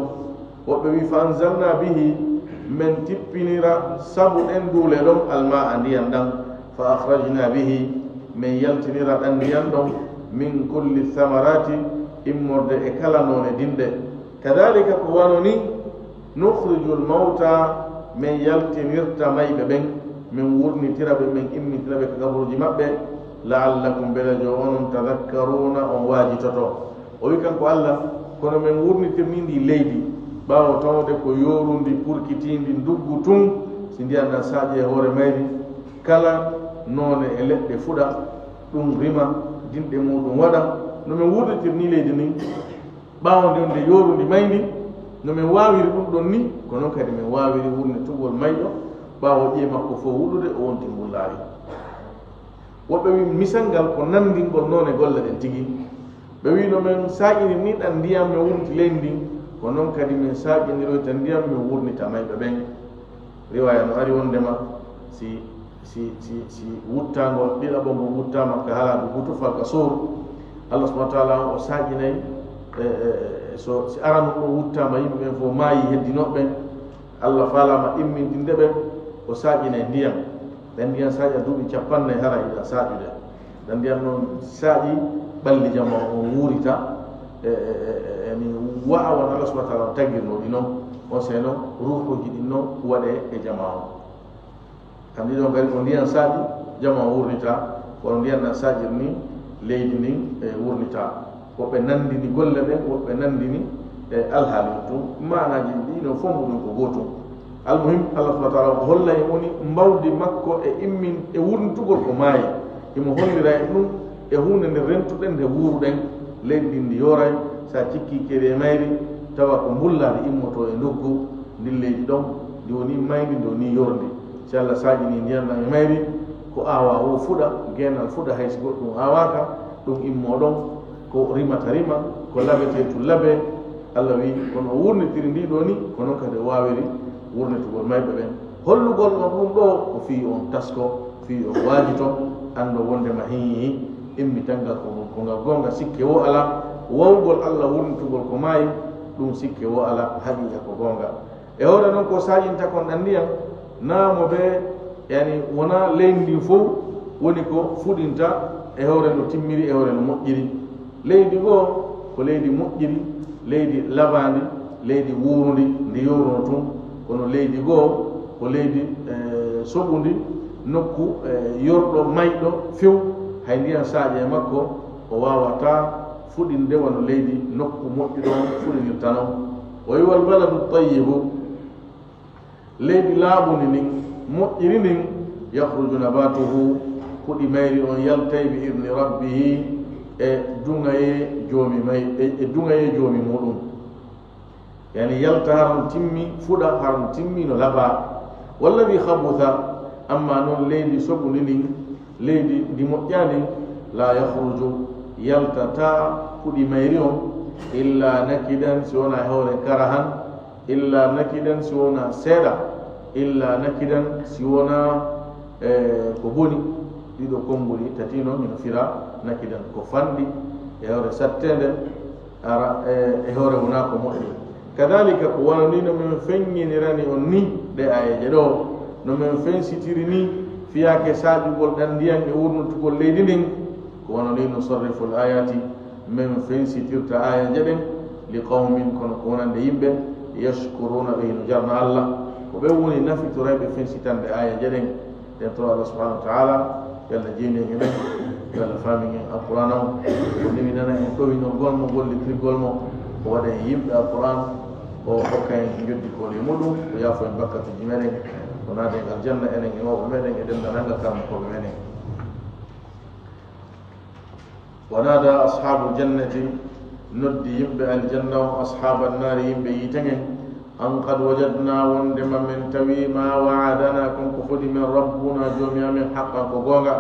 Woɓɓe wi, "Fa anzalna bihi", men tippinira sabu ɗen duule ɗon, "almaa", ndiyan ɗan. "Fa akhrajna bihi", men yaltinira ɗan ndiyan ɗon, "min kulli thamarati", immorde e kala noone dinɗe. "Kadhalika", ko wano ni, "nukhrijul mawta", men yaltinirta mayɓe ɓen, men wurnitira ɓe, men immintina ɓe ka kaburuji maɓɓe, "la'allakum", bele jo onon, "tadhakkaruna", on waajitoto. O wi kanko Allah, "Kono men wurnitirni ndi leydi, ɓaawo tawde ko yoorundi, purkitiindi, nduggu tun, si ndiyan ɗan saaƴi e hoore mayri, kala noone e leɗɗe fuɗa, ɗum rima, dinɗe muɗum waɗa, no men wurnitirni leydi ndin, ɓaawo nden nde yoorundi mayndi, no men waawiri ɗum ɗon ni, ko non kadi men waawiri wurnitugol mayɗo, ɓaawo ƴi'e makko fow wuɗude, o wonti mbullaari." Woɓɓe wi misal ngal ko nanndingol noone golle ɗen tigi. Ɓe wi no men saaƴini ni ɗan ndiyan men wurniti leydi ndin, ko non kadi men saaƴiniroyta ndiyan men wurnita mayɓe ɓen. Riwaya no ari wondema si, si, si, si wuttangol ɗiɗaɓo ngon wuttama ka halaadu gutu fal ka sooru, Allah subhanahu wa ta'ala o saaƴinay, e, e, e, so, si arano ɗum wuttama yimɓe ɓen fof maayi heddinoɓe ɓen, Allah faalama immintinde ɓe, o saaƴinay ndiyan. Ɗan ndiyan saaƴa duuɓi cappannayi hara hiɗa saaƴude. Ɗan ndiyan non saaƴi ɓalli jama on wuurita, e, e, e, e, e, ni wa'a won Allah subhanahu wa ta'ala on tagirno ɗi non. On seno ruuhuji ɗin non waɗe e jama on. Kam ɗi ɗon kadi ko ndiyan saaƴi jama on wurnita, kono ndiyan nan saaƴir ni leydi ndin e wurnita. Woɓɓe nanndini golle ɗen, woɓɓe nanndini e alhaali tun. Maanaaji ɗi no fof mbuɗum ko gootum. Almuhim, Allah subhanahu wa ta'ala o hollay woni mbawdi makko e immin, e wurnitugol ko maayi. Himo hollira en ɗum e huunde nde rentuɗen, nde wuuruɗen, leydi ndin ndi yooray, sa cikki kadi e mayri, tawa ko mbullaari immoto e nduggu, ndin leydi ɗon, ndi woni mayndi, ndi woni yorndi. Si Allah saaƴini ndiyan ɗan e mayri, ko aawa o fuɗa, geenal fuɗa, hay si goɗɗum aawaaka, ɗum immo ɗon, ko rimata rima, ko labetee tun labee. Allah wi, kono o wurnitiri ndi ɗoo ni, ko non kadi o waawiri wurnitugol mayɓe ɓen. Hollugol on ɗum ɗoo, ko fii on tasko, fii on waajito, anndo wondema hii, immital ngal ko, ko ngal goonga, sikke woo alaa. Wawgol Allah wurnitugol ko maayi, ɗum sikke woo alaa, haqiiqa ko goonga. E hoore non ko saaƴinta kon ɗan ndiyan, naa mo ɓe, yani wonaa leydi ndin fow woni ko fuɗinta e hoore no timmiri, e hoore no moƴƴiri. Leydi goo ko leydi moƴƴiri, leydi labaandi, leydi wuurundi, ndi yooruno tun. Kono leydi goo ko leydi, eh, soɓundi, nokku, eh, yorɗo, mayɗo few, hay ndiyan saaƴe e makko, o waawataa fuɗinde wano leydi nokku moƴƴuɗo on fuɗinirta non. O wi, "Wal baladu tayyibu", leydi laaɓundi ndin, moƴƴiri ndin, "yakhruju nabatuhu", puɗi mayri on yaltay, "bi idni rabbihi", e duŋayee joomi may-, e, e duŋayee joomi muɗum. Yani yalta haron timmi, fuɗa haron timmi no labaa. "Walladhi khabutha", amma non leydi soɓundi ndin, leydi ndi moƴƴaa ndin, "la yakhruju", yaltataa puɗi mayri on, "illa nakidan", si wonaa e hoore karahan, "illa nakidan", si wonaa seeɗa, "illa nakidan", si wonaa, eh, ko boni. Ɗiɗo konguɗi tati non hino fira nakidan, ko fanɗi e hoore satteende, ara, e, e hoore wonaa ko moƴƴi. "Kadhalika", ko wano ni no men feŋŋinirani on ni ɗe aayeeje ɗoo, no men fensitiri ni fiyaake saaƴugol ɗan ndiyan e wurnitugol leydi ndin, ko wano ni "nusarrifu l-ayati", Men fensitirta aayeeje ɗen, li qawmin, kono ko wonande yimɓe, yashkuruuna, ɓe hino jarna Alla, ko ɓen woni nafitorayɓe fensitande aayeeje ɗen. Ɗen toro Allah subhanahu wa ta'ala, yo Allah jeynu en e ɓen, yo Allah faamin en Alqur'aana on, o newinana en ɗoyinol gol mo, gollitirgol mo, o waɗa en yimɓe Alqur'aana, o hokka en njoddikooli e muɗum, o yaafo en bakkatuuji meɗen, o naada en aljanna enen e mawɓe meɗen e denndaangal karamokooɓe meɗen. ونادى أصحاب الجنة, noddi yimɓe aljanna on, أصحاب النار, yimɓe yiite ngen, أن قد وجدنا, wondema men tawi, ما وعدنا, kon ko fodi men, ربنا, joomi amen, حقا, ko goonga.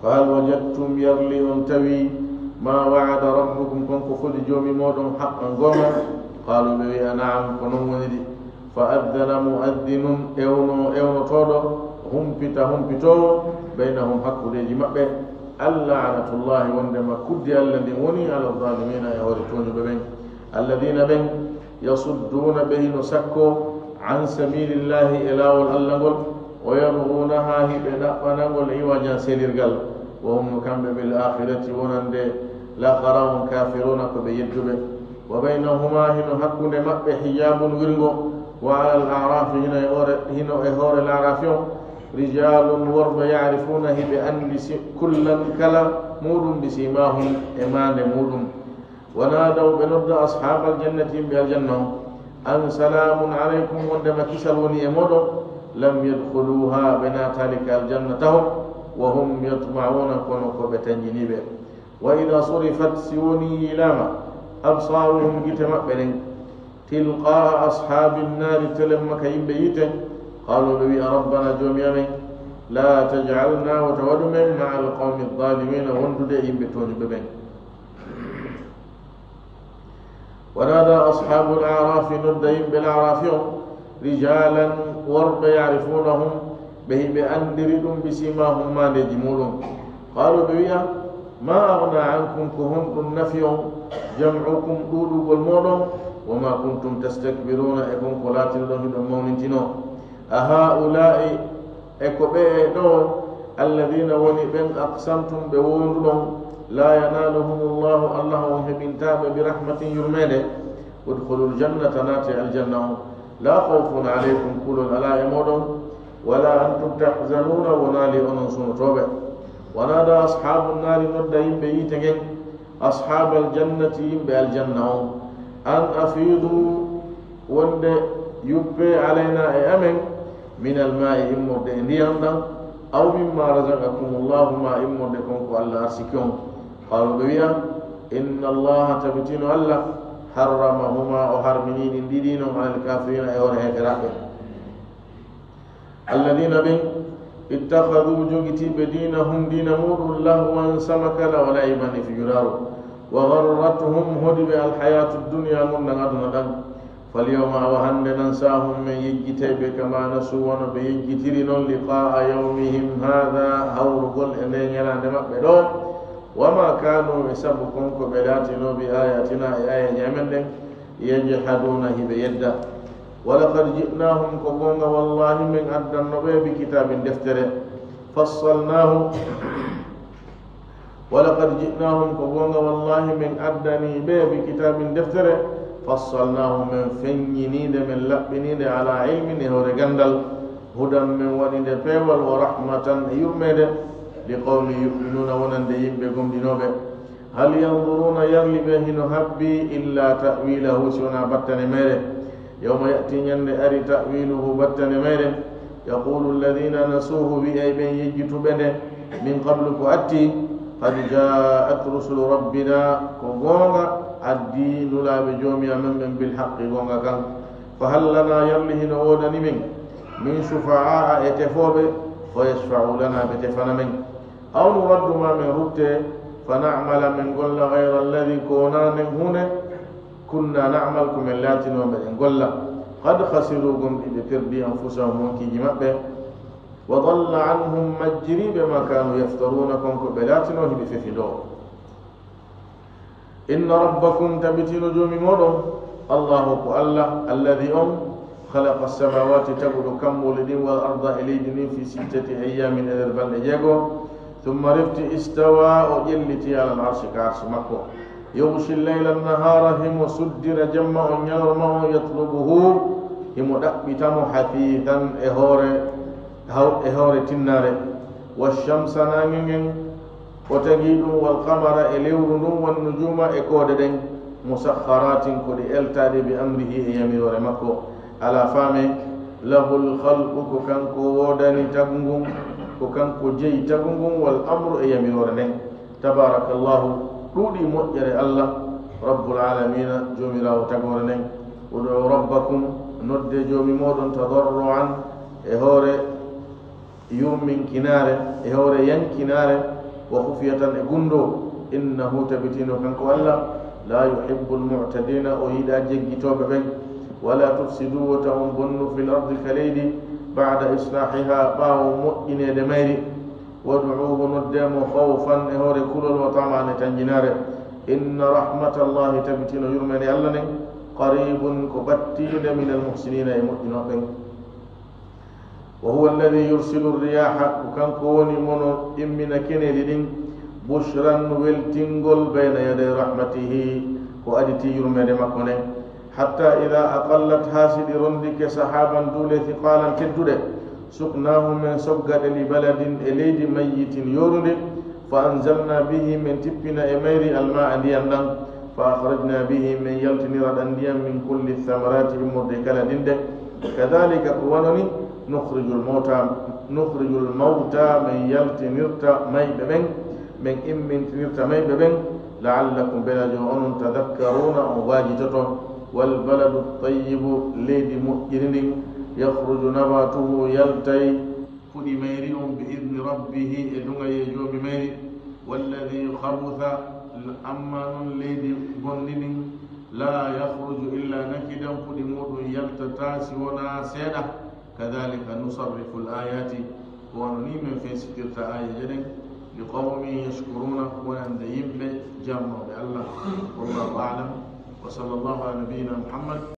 فهل وجدتم, yarli on tawi, ما وعد ربكم, kon ko fodi joomi mooɗon, حقا, goonga? قالوا, ɓe wi'a, نعم, ko non woniri. فأذن مؤذن, ewno ewnotooɗo, humpita humpitoowo, بينهم, hakkundeeji maɓɓe, اللعنة الله, wondema kuddi Alla ndin woni, على الظالمين, e hoore tooñuɓe ɓen, الذين, ɓen, يصدون, ɓe hino sakkoo, عن سبيل الله, e laawol Alla ngol, ويبغونها, hiɓe ɗaɓɓana ngol, عوجا, selirgal, وهم, no kamɓe, بالآخرة, wonande laakhara on, كافرون, ko ɓe yedduɓe. وبينهما, hino hakkunde maɓɓe, حجاب, wirngo, وعلى الأعراف, hino e hoore, hino e hoore laaraafi on, رجال, worɓe, يعرفون, hiɓe anndi, si-, كلا, kala muuɗum, بسيماهم, e maande muuɗum. ونادوا, ɓe nodda, أصحاب الجنة, yimɓe aljanna on, أن سلام عليكم, wondema kisal woni e mooɗon, لم يدخلوها, ɓe naataali ka aljanna taho, وهم يطمعون, kono ko ɓe tanƴiniiɓe. وإذا صرفت, si wonii yiilaama, أبصارهم, gite maɓɓe ɗen, تلقاء أصحاب النار, telemma ka yimɓe yiite, قالوا, ɓe wi'a, ربنا, joomi amen, لا تجعلنا, wota waɗu men, مع القوم الظالمين, wondude e yimɓe tooñuɓe ɓen. ونادى أصحاب الأعراف, nodda yimɓe laaraafi on, رجالا, worɓe, يعرفونهم, ɓe hiɓe anndiri ɗum, بسيماهم, maandeeji muuɗum. قالوا, ɓe wi'a, ما أغنى عنكم, ko honɗum nafi on, جمعكم, ɗuuɗugol mooɗon, وما كنتم تستكبرون, e kon ko laatinoɗon hiɗon mawnintinoo. أهؤلاء, e ko ɓe'e ɗoo, الذين, woni ɓen, أقسمتم, ɓe woonduɗon, لا ينالهم الله, Alla on heɓintaa ɓe, برحمة, yurmeende. ادخلوا الجنة, naatee aljanna on. لا خوف عليكم, kulol alaa e mooɗon, ولا أنتم تحزنون, wonaali onon sunotooɓe. ونادى أصحاب النار, nodda yimɓe yiite ngen, أصحاب الجنة, yimɓe aljanna on, أن أفيضوا, wonde yuppee, علينا, e amen, من الماء, immorde e ndiyam ɗam, أو مما رزقكم الله, maa immorde kon ko Alla arsiki on. قالوا, ɓe wi'a, إن الله, tabitino Alla, حرمهما, o harminii ɗin ɗiɗi non, على الكافرين, e hoore heeferaaɓe. الذين, ɓen, اتخذوا, jogitii ɓe, دينهم, diina muuɗum, لهوا, samakala, ولعبا, e fijiraaru, وغرتهم, hoɗi ɓe, الحياة الدنيا, ngurndan aduna ɗan. فاليوم, awa hannde, ننساهم, men yejjitay ɓe, كما نسوا, wano ɓe yejjitiri non, لقاء يومهم هذا, hawrugol e ndee ñalaande maɓɓe ɗoo, وما كانوا, e sabu kon ko ɓe laatinoo, بآياتنا, e aayeeje amen ɗen, يجحدون, hiɓe yedda. ولقد جئناهم, ko goonga, wallaahi, men addanno ɓe, بكتاب, deftere, فصلناه, ولقد جئناهم, ko goonga, wallaahi, men addanii ɓe, بكتاب, deftere, فصلناه, men feññinii nde, men laɓɓinii nde, على علم, e hoore ganndal, هدى, men waɗi nde peewal, ورحمة, e yurmeende, لقوم يؤمنون, wonande yimɓe gomɗinooɓe. هل ينظرون, yarli ɓe hino habbii, إلا تأويله, si wonaa battane meere. يوم يأتي, ñande ari, تأويله, battane meere. يقول الذين نسوه, wi'ay ɓen yejjituɓe nde, من قبل, ko atti, قد جاءت رسل ربنا, ko goonga addii nulaaɓe Joomi amen ɓen, بالحق, goonga kan. فهل لنا, yarli hino woodani men, من شفعاء, e tefooɓe, فيشفعوا لنا, ɓe tefana men. أو نرد, maa men rutte, فنعمل, men golla, غير الذي, ko wonaa nden huunde, كنا نعمل, ko men laatinoo miɗen golla. قد خسروا, gomɗii ɓe perdii, أنفسهم, wonkiiji maɓɓe. وضل عنهم, majjirii ɓe, ما كانوا يفترون, kon ko ɓe laatinoo hiɓe fefindoo. إن ربكم, tabitino Joomi mooɗon, الله, ko Alla, الذي, on, خلق السماوات, taguɗo kammuuli ɗin, والأرض, e leydi ndin, في ستة أيام, e nder balɗe jeego. ثم, refti, استوى, o ƴelliti, على العرش, ka arsu makko. يغشي الليل النهار, himo suddira jemma on ñalorma on, يطلبه, himo ɗaɓɓita mo, حثيثا, e hoore, haw-, e hoore tinnaare. والشمس, naange ngen, o tagi ɗum, والقمر, e lewru ndun, والنجوم, e koode ɗen, مسخرات, ko ɗi eltaaɗe, بأمره, e yamiroore makko. Alaa faamee, له الخلق, ko kanko woodani tagu ngun, ko kanko jeyi tagu ngun, والأمر, e yamiroore nden. تبارك الله, ɗuuɗii moƴƴere Allah, رب العالمين, Joomiraawo tagoore nden. ادعوا ربكم, noddee Joomi mooɗon, تضرعا, e hoore yurminkinaare, e hoore yankinaare, وخفية, e gunndoo, إنه, tabitino kanko Allah, لا يحب المعتدين, o yiɗaa jeggitooɓe ɓen. ولا تفسدوا, wota on bonnu, في الأرض, ka leydi, بعد إصلاحها, ɓaawo moƴƴineede mayri. وادعوه, noddee mo, خوفا, e hoore kulol, وطمعا, e tanjinaare. إن رحمة الله, tabitino yurmeende Allah nden, قريب, ko ɓattiinde, من المحسنين, e moƴƴinooɓe ɓen. وهو الذي يرسل الرياح, ko kanko woni mo no immina keneeli ɗin, بشرا, weltingol, بين يدي رحمته, ko aditii yurmeende makko nden. حتى إذا أقلت, haa si ɗi rondike, سحابا, duule, ثقالا, tedduɗe, سقناه, men sogga ɗe, لبلد, e leydi, ميت, yoorundi, فأنزلنا به, men tippina e mayri, الماء, ndiyan ɗan, فأخرجنا به, men yaltinira ɗan ndiyan, من كل الثمرات, immorde kala dinde. كذلك, ko wano ni, نخرج الموتى, نخرج الموتى, men yaltinirta mayɓe ɓen, men immintinirta mayɓe ɓen, لعلكم, beele yo onon, تذكرون, on waajitoto. والبلد الطيب, leydi moƴƴiri ndin, يخرج نباته, yaltay fuɗi mayri on, بإذن ربه, e duŋayee Joomi mayri. والذي خبث, ammaa non leydi bonndi ndin, لا يخرج إلا نكدا, fuɗi muuɗum yaltataa si wonaa seeɗa. كذلك نصرف الآيات, ko wano nii men fensitirta aayeeje ɗen, لقوم يشكرون, wonande yimɓe jaarnooɓe Allah. والله أعلم، وصلى الله على نبينا محمد.